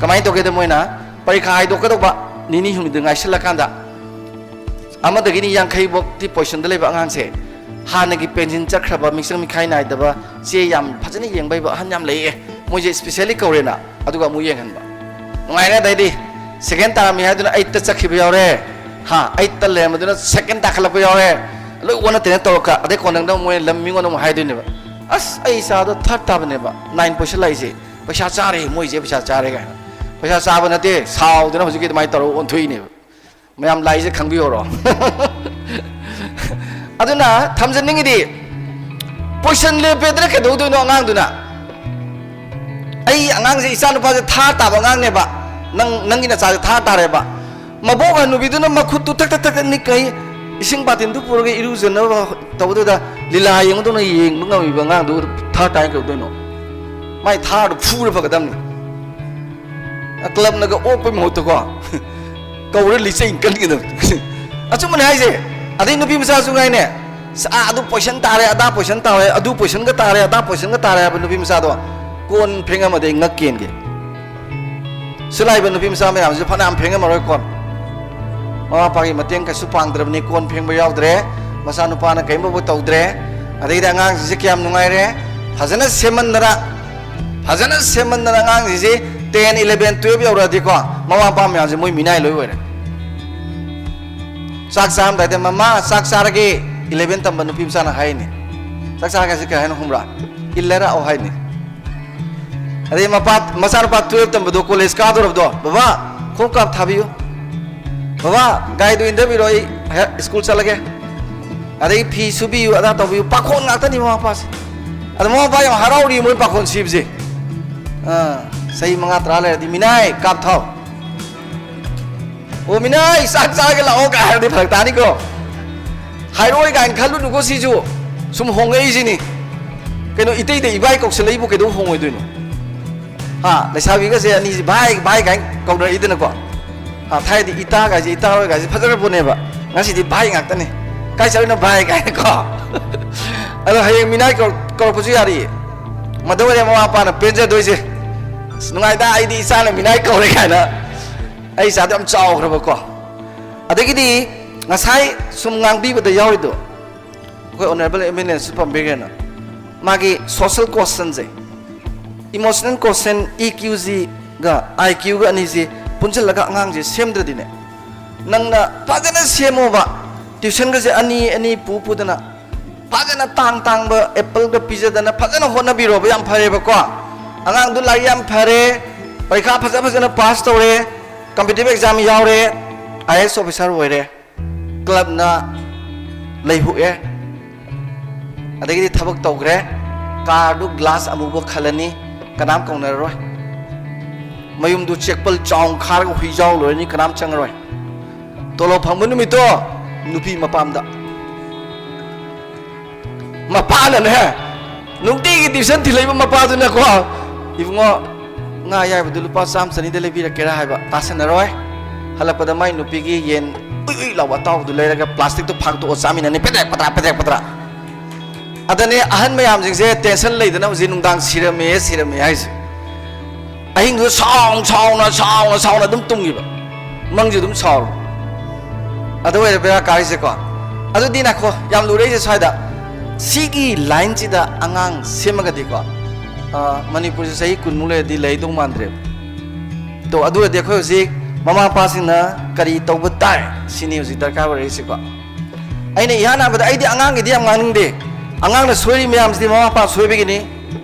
ꯀꯃꯥꯏꯅ ꯇꯧꯒꯦꯗ, ꯃꯣꯏꯅ ꯄꯔꯤꯈꯥ ꯍꯥꯏꯗꯣꯛꯀꯗꯧꯕ ꯅꯤꯅꯤ ꯍꯨꯝꯅꯤꯗ ꯉꯥꯏꯁꯤꯜꯂꯀꯥꯟꯗ, ꯑꯃꯗꯒꯤꯅꯤ ꯌꯥꯡꯈꯩ ꯐꯥꯎꯗꯤ ꯄꯣꯏꯁꯟꯗ ꯂꯩꯕ ꯑꯉꯥꯡꯁꯦ, ꯍꯥꯟꯅꯒꯤ ꯄꯦꯟꯁꯤꯟ ꯆꯠꯈ꯭ꯔꯕ, ꯃꯤꯆꯪ ꯃꯤꯈꯥꯏ ꯅꯥꯏꯗꯕ, ꯆꯦ ꯌꯥꯝ ꯐꯖꯅ ꯌꯦꯡꯕ ꯍꯩꯕ ꯑꯍꯟ ꯌꯥꯝ ꯂꯩꯌꯦ, ꯃꯣꯏꯁꯦ ꯏꯁꯄꯤꯁꯦꯜꯂꯤ ꯀꯧꯔꯦꯅ, ꯑꯗꯨꯒ ꯑꯃꯨꯛ ꯌꯦꯡꯍꯟꯕ꯫ ꯅꯨꯡꯉꯥꯏꯔꯦ꯫ ꯑꯗꯩꯗꯤ ꯁꯦꯀꯦꯟ ꯇꯥꯔꯝꯃꯤ ꯍꯥꯏꯗꯨꯅ ꯑꯩꯠꯇ ꯆꯠꯈꯤꯕ ꯌꯥꯎꯔꯦ꯫ ꯍꯥ, ꯑꯩꯠꯇ ꯂꯩꯔꯝꯕꯗꯨꯅ ꯁꯦꯀꯦꯟ ꯇꯥꯈꯠꯂꯛꯄ ꯌꯥꯎꯔꯦ꯫ ꯂꯣꯏ ꯑꯣꯟꯅ ꯇꯩꯅ ꯇꯧꯔꯒ, ꯑꯗꯩ ꯀꯣꯟꯅꯗ ꯑꯃꯨꯛ ꯃꯣꯏꯅ ꯂꯝ ꯃꯤꯉꯣꯟꯗ ꯑꯃꯨꯛ ꯍꯥꯏꯗꯣꯏꯅꯦꯕ꯫ ꯑꯁ, ꯑꯩ ꯏꯆꯥꯗꯣ ꯊꯥꯔꯠ ꯇꯥꯕꯅꯦꯕ, ꯅꯥꯏꯟ ꯄꯣꯏꯁꯜꯂꯛꯏꯁꯦ, "ꯄꯩꯁꯥ ꯆꯥꯔꯦ ꯃꯣꯏꯁꯦ, ꯄꯩꯁꯥ ꯆꯥꯔꯦ" ꯀꯥꯏꯅ꯫ ꯄꯩꯁꯥ ꯆꯥꯕ ꯅꯠꯇꯦ, ꯁꯥꯎꯗꯅ ꯍꯧꯖꯤꯛꯀꯤ ꯑꯗꯨꯃꯥꯏꯅ ꯇꯧꯔꯒ ꯑꯣꯟꯊꯣꯛꯏꯅꯦꯕ꯫ ꯃꯌꯥꯝ ꯂꯥꯏꯁꯦ ꯈꯪꯕꯤꯍꯧꯔꯣ꯫ ꯑꯗꯨꯅ ꯊꯝꯖꯅꯤꯡꯉꯤꯗꯤ, ꯄꯣꯏꯁꯟ ꯂꯦꯞꯄꯦꯗꯅ ꯀꯩꯗꯧꯗꯣꯏꯅꯣ ꯑꯉꯥꯡꯗꯨꯅ? ꯑꯩ ꯑꯉꯥꯡꯁꯦ, ꯏꯆꯥ ꯅꯨꯄꯥꯁꯦ ꯊꯥꯔꯠ ꯇꯥꯕ ꯑꯉꯥꯡꯅꯦꯕ, ꯅꯪ, ꯅꯪꯒꯤ ꯅꯆꯥꯁꯦ ꯊꯥꯔꯠ ꯇꯥꯔꯦꯕ꯫ ꯃꯕꯣꯛ ꯍꯅꯨꯕꯤꯗꯨꯅ ꯃꯈꯨꯠꯇꯨ ꯊꯛ ꯊꯛ ꯊꯛ ꯊꯛ ꯅꯤꯛꯀꯩ ꯏꯁꯤꯡ ꯕꯥꯇꯤꯟꯗꯨ ꯄꯨꯔꯒ ꯏꯔꯨꯖꯅꯕ ꯇꯧꯕꯗꯨꯗ, ꯂꯤꯂꯥ ꯌꯦꯡꯕꯗꯧꯅ ꯌꯦꯡꯕ ꯉꯝꯃꯤꯕ ꯑꯉꯥꯡꯗꯨ ꯊꯥꯔꯠ ꯇꯥꯏ ꯀꯩꯗꯧꯗꯣꯏꯅꯣ? ꯃꯥꯏ ꯊꯥꯔꯗꯨ ꯐꯨꯔ ꯐꯒꯗꯕꯅꯤ꯫ ꯀ꯭ꯂꯕꯅꯒ ꯑꯣꯛꯄꯩ ꯃꯍꯨꯠꯇꯀꯣ, ꯀꯧꯔ ꯂꯤꯆꯩ ꯀꯟꯒꯗꯕꯅꯤ꯫ ꯑꯆꯨꯝꯕꯅꯦ ꯍꯥꯏꯁꯦ꯫ ꯑꯗꯩ ꯅꯨꯄꯤ ꯃꯆꯥꯁꯨ ꯉꯥꯏꯅꯦ, "ꯑꯁ, ꯑꯥ, ꯑꯗꯨ ꯄꯣꯏꯁꯟ ꯇꯥꯔꯦ, ꯑꯗꯥ ꯄꯣꯏꯁꯟ ꯇꯥꯔꯦ, ꯑꯗꯨ ꯄꯣꯏꯁꯟꯒ ꯇꯥꯔꯦ, ꯑꯗꯥ ꯄꯣꯏꯁꯟꯒ ꯇꯥꯔꯦ" ꯍꯥꯏꯕ ꯅꯨꯄꯤ ꯃꯆꯥꯗꯣ ꯀꯣꯟ ꯐꯦꯡꯉꯝꯃꯗꯤ ꯑꯩ ꯉꯛ ꯀꯦꯟꯒꯦ꯫ ꯁꯤ ꯂꯥꯛꯏꯕ ꯅꯨꯄꯤ ꯃꯆꯥ ꯃꯌꯥꯝꯁꯤꯁꯨ ꯐꯅꯌꯥꯝ ꯐꯦꯡꯉꯝꯃꯔꯣꯏ ꯀꯣꯟ꯫ ꯃꯃꯥ ꯃꯄꯥꯒꯤ ꯃꯇꯦꯡ ꯀꯩꯁꯨ ꯄꯥꯡꯗ꯭ꯔꯕꯅꯤ, ꯀꯣꯟ ꯐꯦꯡꯕ ꯌꯥꯎꯗ꯭ꯔꯦ, ꯃꯆꯥꯅꯨꯄꯥꯅ ꯀꯔꯤꯝꯐꯥꯎꯕ ꯇꯧꯗ꯭ꯔꯦ꯫ ꯑꯗꯩꯗꯤ ꯑꯉꯥꯡꯁꯤꯡꯁꯦ ꯀꯌꯥꯝ ꯅꯨꯡꯉꯥꯏꯔꯦ, ꯐꯖꯅ ꯁꯦꯝꯃꯟꯗꯅ, ꯐꯖꯅ ꯁꯦꯝꯃꯟꯗꯅ ꯑꯉꯥꯡꯁꯤꯡꯁꯦ ꯇꯦꯟ, ꯏꯂꯦꯚꯦꯟ, ꯇꯨꯌꯦꯜꯞ ꯌꯧꯔꯛꯑꯗꯤꯀꯣ, ꯃꯃꯥ ꯃꯄꯥ ꯃꯌꯥꯝꯁꯦ ꯃꯣꯏ ꯃꯤꯅꯥꯏ ꯂꯣꯏ ꯑꯣꯏꯔꯦ꯫ ꯆꯥꯛ ꯆꯥꯔꯝꯗꯥꯏꯗ, "ꯃꯃꯥ, ꯆꯥꯛ ꯆꯥꯔꯒꯦ"꯫ ꯏꯂꯦꯚꯦꯟ ꯇꯝꯕ ꯅꯨꯄꯤ ꯃꯆꯥꯅ ꯍꯥꯏꯅꯤ꯫ "ꯆꯥꯛ ꯆꯥꯔꯒꯦ" ꯍꯥꯏꯁꯦ ꯀꯩ ꯍꯥꯏꯅꯣ ꯈꯪꯕ꯭ꯔꯥ? "ꯏꯜꯂꯦ ꯂꯥꯛꯑꯣ" ꯍꯥꯏꯅꯤ꯫ ꯑꯗꯩ ꯃꯄꯥ, ꯃꯆꯥꯅꯨꯄꯥ ꯇꯨꯌꯦꯜꯞ ꯇꯝꯕꯗꯣ, ꯀꯣꯂꯦꯖ ꯀꯥꯗꯧꯔꯕꯗꯣ, "ꯕꯕꯥ, ꯈꯣꯡꯎꯞ ꯀꯥꯞ ꯊꯥꯕꯤꯌꯨ꯫ ꯕꯕꯥ, ꯒꯥꯔꯤꯗꯨ ꯏꯟꯊꯕꯤꯔꯣ, ꯑꯩ ꯍꯦ-, ꯁ꯭ꯀꯨꯜ ꯆꯠꯂꯒꯦ"꯫ ꯑꯗꯩ ꯐꯤ ꯁꯨꯕꯤꯌꯨ, ꯑꯗꯥ ꯇꯧꯕꯤꯌꯨ, ꯄꯥꯈꯣꯟ ꯉꯥꯛꯇꯅꯤ ꯃꯃꯥ ꯃꯄꯥꯁꯦ꯫ ꯑꯗꯣ ꯃꯃꯥ ꯃꯄꯥ ꯌꯥꯝ ꯍꯔꯥꯎꯔꯤ ꯃꯣꯏ ꯄꯥꯈꯣꯟ ꯁꯤꯕꯁꯦ꯫ ꯑꯥ, ꯆꯍꯤ ꯃꯉꯥ ꯇꯔꯥ ꯂꯩꯔꯗꯤ, "ꯃꯤꯅꯥꯏ, ꯀꯥꯞ ꯊꯥꯎ"꯫ "ꯑꯣ, ꯃꯤꯅꯥꯏ, ꯆꯥꯛ ꯆꯥꯔꯒ ꯂꯥꯛꯑꯣ" ꯀꯥꯏ ꯍꯥꯏꯔꯗꯤ ꯐꯔꯛ ꯇꯥꯅꯤꯀꯣ꯫ ꯍꯥꯏꯔꯛꯑꯣꯏ ꯀꯥꯏꯅ ꯈꯜꯂꯨꯅꯨꯀꯣ, ꯁꯤꯁꯨ ꯁꯨꯝ ꯍꯣꯡꯉꯛꯏꯁꯤꯅꯤ꯫ ꯀꯩꯅꯣ, ꯏꯇꯩꯗ ꯏꯕꯥꯏ ꯀꯧꯁꯜꯂꯛꯏꯕꯨ ꯀꯩꯗꯧ ꯍꯣꯡꯉꯣꯏꯗꯣꯏꯅꯣ? ꯍꯥ, ꯂꯩꯁꯥꯕꯤꯒꯁꯦ ꯑꯅꯤꯁꯦ "ꯚꯥꯏ, ꯚꯥꯏ" ꯀꯥꯏꯅ ꯀꯧꯅꯔꯛꯏꯗꯅꯀꯣ꯫ ꯍꯥ, ꯊꯥꯏꯅꯗꯤ "ꯏꯇꯥ" ꯀꯥꯏꯁꯦ, "ꯏꯇꯥ ꯍꯣꯏ" ꯀꯥꯏꯁꯦ ꯐꯖꯔꯄꯣꯠꯅꯦꯕ꯫ ꯉꯁꯤꯗꯤ "ꯚꯥꯏ" ꯉꯥꯛꯇꯅꯦ꯫ "ꯀꯥꯏ ꯆꯠꯂꯤꯅꯣ ꯚꯥꯏ?" ꯀꯥꯏꯅꯀꯣ꯫ ꯑꯗꯣ ꯍꯌꯦꯡ ꯃꯤꯅꯥꯏ ꯀꯧꯔꯛ-, ꯀꯧꯔꯛꯄꯁꯨ ꯌꯥꯔꯤꯌꯦ꯫ ꯃꯗꯨ ꯑꯣꯏꯔꯦ ꯃꯃꯥ ꯃꯄꯥꯅ ꯄꯦꯟꯖꯗꯣꯏꯁꯦ꯫ "ꯑꯁ, ꯅꯨꯡꯉꯥꯏꯗ, ꯑꯩꯗꯤ ꯏꯆꯥꯅ ꯃꯤꯅꯥꯏ ꯀꯧꯔꯦ" ꯀꯥꯏꯅ꯫ ꯑꯩ ꯏꯆꯥꯗꯣ ꯌꯥꯝ ꯆꯥꯎꯈ꯭ꯔꯕꯀꯣ꯫ ꯑꯗꯒꯤꯗꯤ ꯉꯁꯥꯏ ꯁꯨꯝ ꯉꯥꯡꯕꯤꯕꯗ ꯌꯥꯎꯔꯤꯗꯣ, ꯑꯩꯈꯣꯏ ꯑꯣꯅꯔꯦꯕꯜ ꯑꯦꯝ ꯑꯦꯜ ꯑꯦꯅꯁꯨ ꯄꯟꯕꯤꯈ꯭ꯔꯦꯅ, ꯃꯥꯒꯤ ꯁꯣꯁꯦꯜ ꯀꯣꯁꯟꯁꯦ, ꯏꯃꯣꯁꯅꯦꯜ ꯀꯣꯁꯟ ꯏ ꯀ꯭ꯌꯨ ꯖꯤꯒ ꯑꯥꯏ ꯀ꯭ꯌꯨꯒ ꯑꯅꯤꯁꯤ ꯄꯨꯟꯁꯤꯜꯂꯒ ꯑꯉꯥꯡꯁꯦ ꯁꯦꯝꯗ꯭ꯔꯗꯤꯅꯦ, ꯅꯪꯅ ꯐꯖꯅ ꯁꯦꯝꯃꯣꯕ, ꯇ꯭ꯌꯨꯁꯟꯒꯁꯦ ꯑꯅꯤ ꯑꯅꯤ ꯄꯨ ꯄꯨꯗꯅ, ꯐꯖꯅ ꯇꯥꯡ ꯇꯥꯡꯕ ꯑꯦꯄꯜꯒ ꯄꯤꯖꯗꯅ ꯐꯖꯅ ꯍꯣꯠꯅꯕꯤꯔꯣꯕ, ꯌꯥꯝ ꯐꯔꯦꯕꯀꯣ꯫ ꯑꯉꯥꯡꯗꯨ ꯂꯥꯏꯔꯤꯛ ꯌꯥꯝ ꯐꯔꯦ, ꯄꯔꯤꯈꯥ ꯐꯖ ꯐꯖꯅ ꯄꯥꯁ ꯇꯧꯔꯦ, ꯀꯝꯄꯤꯇꯤꯇꯤꯚ ꯑꯦꯛꯖꯥꯝ ꯌꯥꯎꯔꯦ, ꯑꯥꯏ ꯑꯦ ꯑꯦꯁ ꯑꯣꯐꯤꯁꯥꯔ ꯑꯣꯏꯔꯦ, ꯀ꯭ꯂꯕꯅ ꯂꯩꯍꯨꯛꯑꯦ, ꯑꯗꯒꯤꯗꯤ ꯊꯕꯛ ꯇꯧꯈ꯭ꯔꯦ, ꯀꯥꯔꯗꯨ ꯒ꯭ꯂꯥꯁ ꯑꯃꯨꯕ ꯈꯜꯂꯅꯤ, ꯀꯅꯥꯝ ꯀꯧꯅꯔꯔꯣꯏ꯫ ꯃꯌꯨꯝꯗꯨ ꯆꯦꯛꯄꯜ ꯆꯥꯎꯅ ꯈꯥꯔꯒ ꯍꯨꯏꯖꯥꯎ ꯂꯣꯏꯔꯅꯤ, ꯀꯅꯥꯝ ꯆꯪꯉꯔꯣꯏ꯫ ꯇꯣꯂꯣꯞ ꯐꯪꯕ ꯅꯨꯃꯤꯠꯇꯣ ꯅꯨꯄꯤ ꯃꯄꯥꯝꯗ, ꯃꯄꯥꯅꯅꯦ, ꯅꯨꯡꯇꯤꯒꯤ ꯇ꯭ꯌꯨꯁꯟ ꯊꯤꯜꯂꯛꯏꯕ ꯃꯄꯥꯗꯨꯅꯀꯣ, "ꯏꯕꯨꯡꯉꯣ, ꯉꯥ ꯑꯌꯥꯏꯕꯗꯨ ꯂꯨꯄꯥ ꯆꯥꯝꯃ ꯆꯅꯤꯗ ꯂꯩꯕꯤꯔꯛꯀꯦꯔꯥ?" ꯍꯥꯏꯕ, ꯇꯥꯁꯟꯅꯔꯣꯏ꯫ ꯍꯜꯂꯛꯄꯗ ꯃꯥꯏ ꯅꯨꯄꯤꯒꯤ ꯌꯦꯟ ꯎꯏ ꯎꯏ ꯂꯥꯎꯕ ꯑꯇꯥꯎꯕꯗꯨ ꯂꯩꯔꯒ ꯄ꯭ꯂꯥꯁꯇꯤꯛꯇꯣ ꯐꯥꯛꯇꯣꯛꯑ ꯆꯥꯃꯤꯟꯅꯅꯤ, ꯄꯦꯗ꯭ꯔꯦꯛ ꯄꯗ꯭ꯔꯥ, ꯄꯦꯗ꯭ꯔꯦꯛ ꯄꯗ꯭ꯔꯥ꯫ ꯑꯗꯅꯦ ꯑꯍꯟ ꯃꯌꯥꯝꯁꯤꯡꯁꯦ ꯇꯦꯟꯁꯟ ꯂꯩꯗꯅ ꯍꯧꯖꯤꯛ ꯅꯨꯡꯗꯥꯡ "ꯁꯤꯔꯝꯃꯦ, ꯁꯤꯔꯝꯃꯦ" ꯍꯥꯏꯁꯦ꯫ ꯑꯍꯤꯡꯗꯨꯗ ꯁꯥꯎꯅ, ꯁꯥꯎꯅ, ꯁꯥꯎꯅ, ꯁꯥꯎꯅ ꯑꯗꯨꯝ ꯇꯨꯝꯈꯤꯕ꯫ ꯃꯪꯁꯨ ꯑꯗꯨꯝ ꯁꯥꯎꯔꯣ꯫ ꯑꯗꯨ ꯑꯣꯏꯔꯦ ꯕꯦꯔꯥ ꯀꯥꯔꯤꯁꯦꯀꯣ꯫ ꯑꯗꯨꯗꯤ ꯅꯥꯈꯣ, ꯌꯥꯝ ꯂꯨꯔꯛꯏꯁꯦ ꯁ꯭ꯋꯥꯏꯗ꯫ ꯁꯤꯒꯤ ꯂꯥꯏꯟꯁꯤꯗ ꯑꯉꯥꯡ ꯁꯦꯝꯃꯒꯗꯤꯀꯣ, ꯑ, ꯃꯅꯤꯄꯨꯔꯁꯦ ꯆꯍꯤ ꯀꯨꯟꯃꯨꯛ ꯂꯩꯔꯗꯤ ꯂꯩꯗꯧ ꯃꯥꯟꯗ꯭ꯔꯦꯕ꯫ ꯇꯣ, ꯑꯗꯨ ꯑꯣꯏꯔꯗꯤ ꯑꯩꯈꯣꯏ ꯍꯧꯖꯤꯛ ꯃꯃꯥ ꯃꯄꯥꯁꯤꯡꯅ ꯀꯔꯤ ꯇꯧꯕ ꯇꯥꯏ? ꯁꯤꯅꯤ ꯍꯧꯖꯤꯛ ꯗꯔꯀꯥꯔ ꯑꯣꯏꯔꯛꯏꯁꯦꯀꯣ꯫ ꯑꯩꯅ ꯏꯍꯥꯟ ꯍꯥꯟꯕꯗ, ꯑꯩꯗꯤ ꯑꯉꯥꯡꯒꯤꯗꯤ ꯌꯥꯝ ꯉꯥꯡꯅꯤꯡꯗꯦ꯫ ꯑꯉꯥꯡꯅ ꯁꯣꯏꯔꯤ ꯃꯌꯥꯝꯁꯤꯗꯤ ꯃꯃꯥ ꯃꯄꯥ ꯁꯣꯏꯕꯒꯤꯅꯤ꯫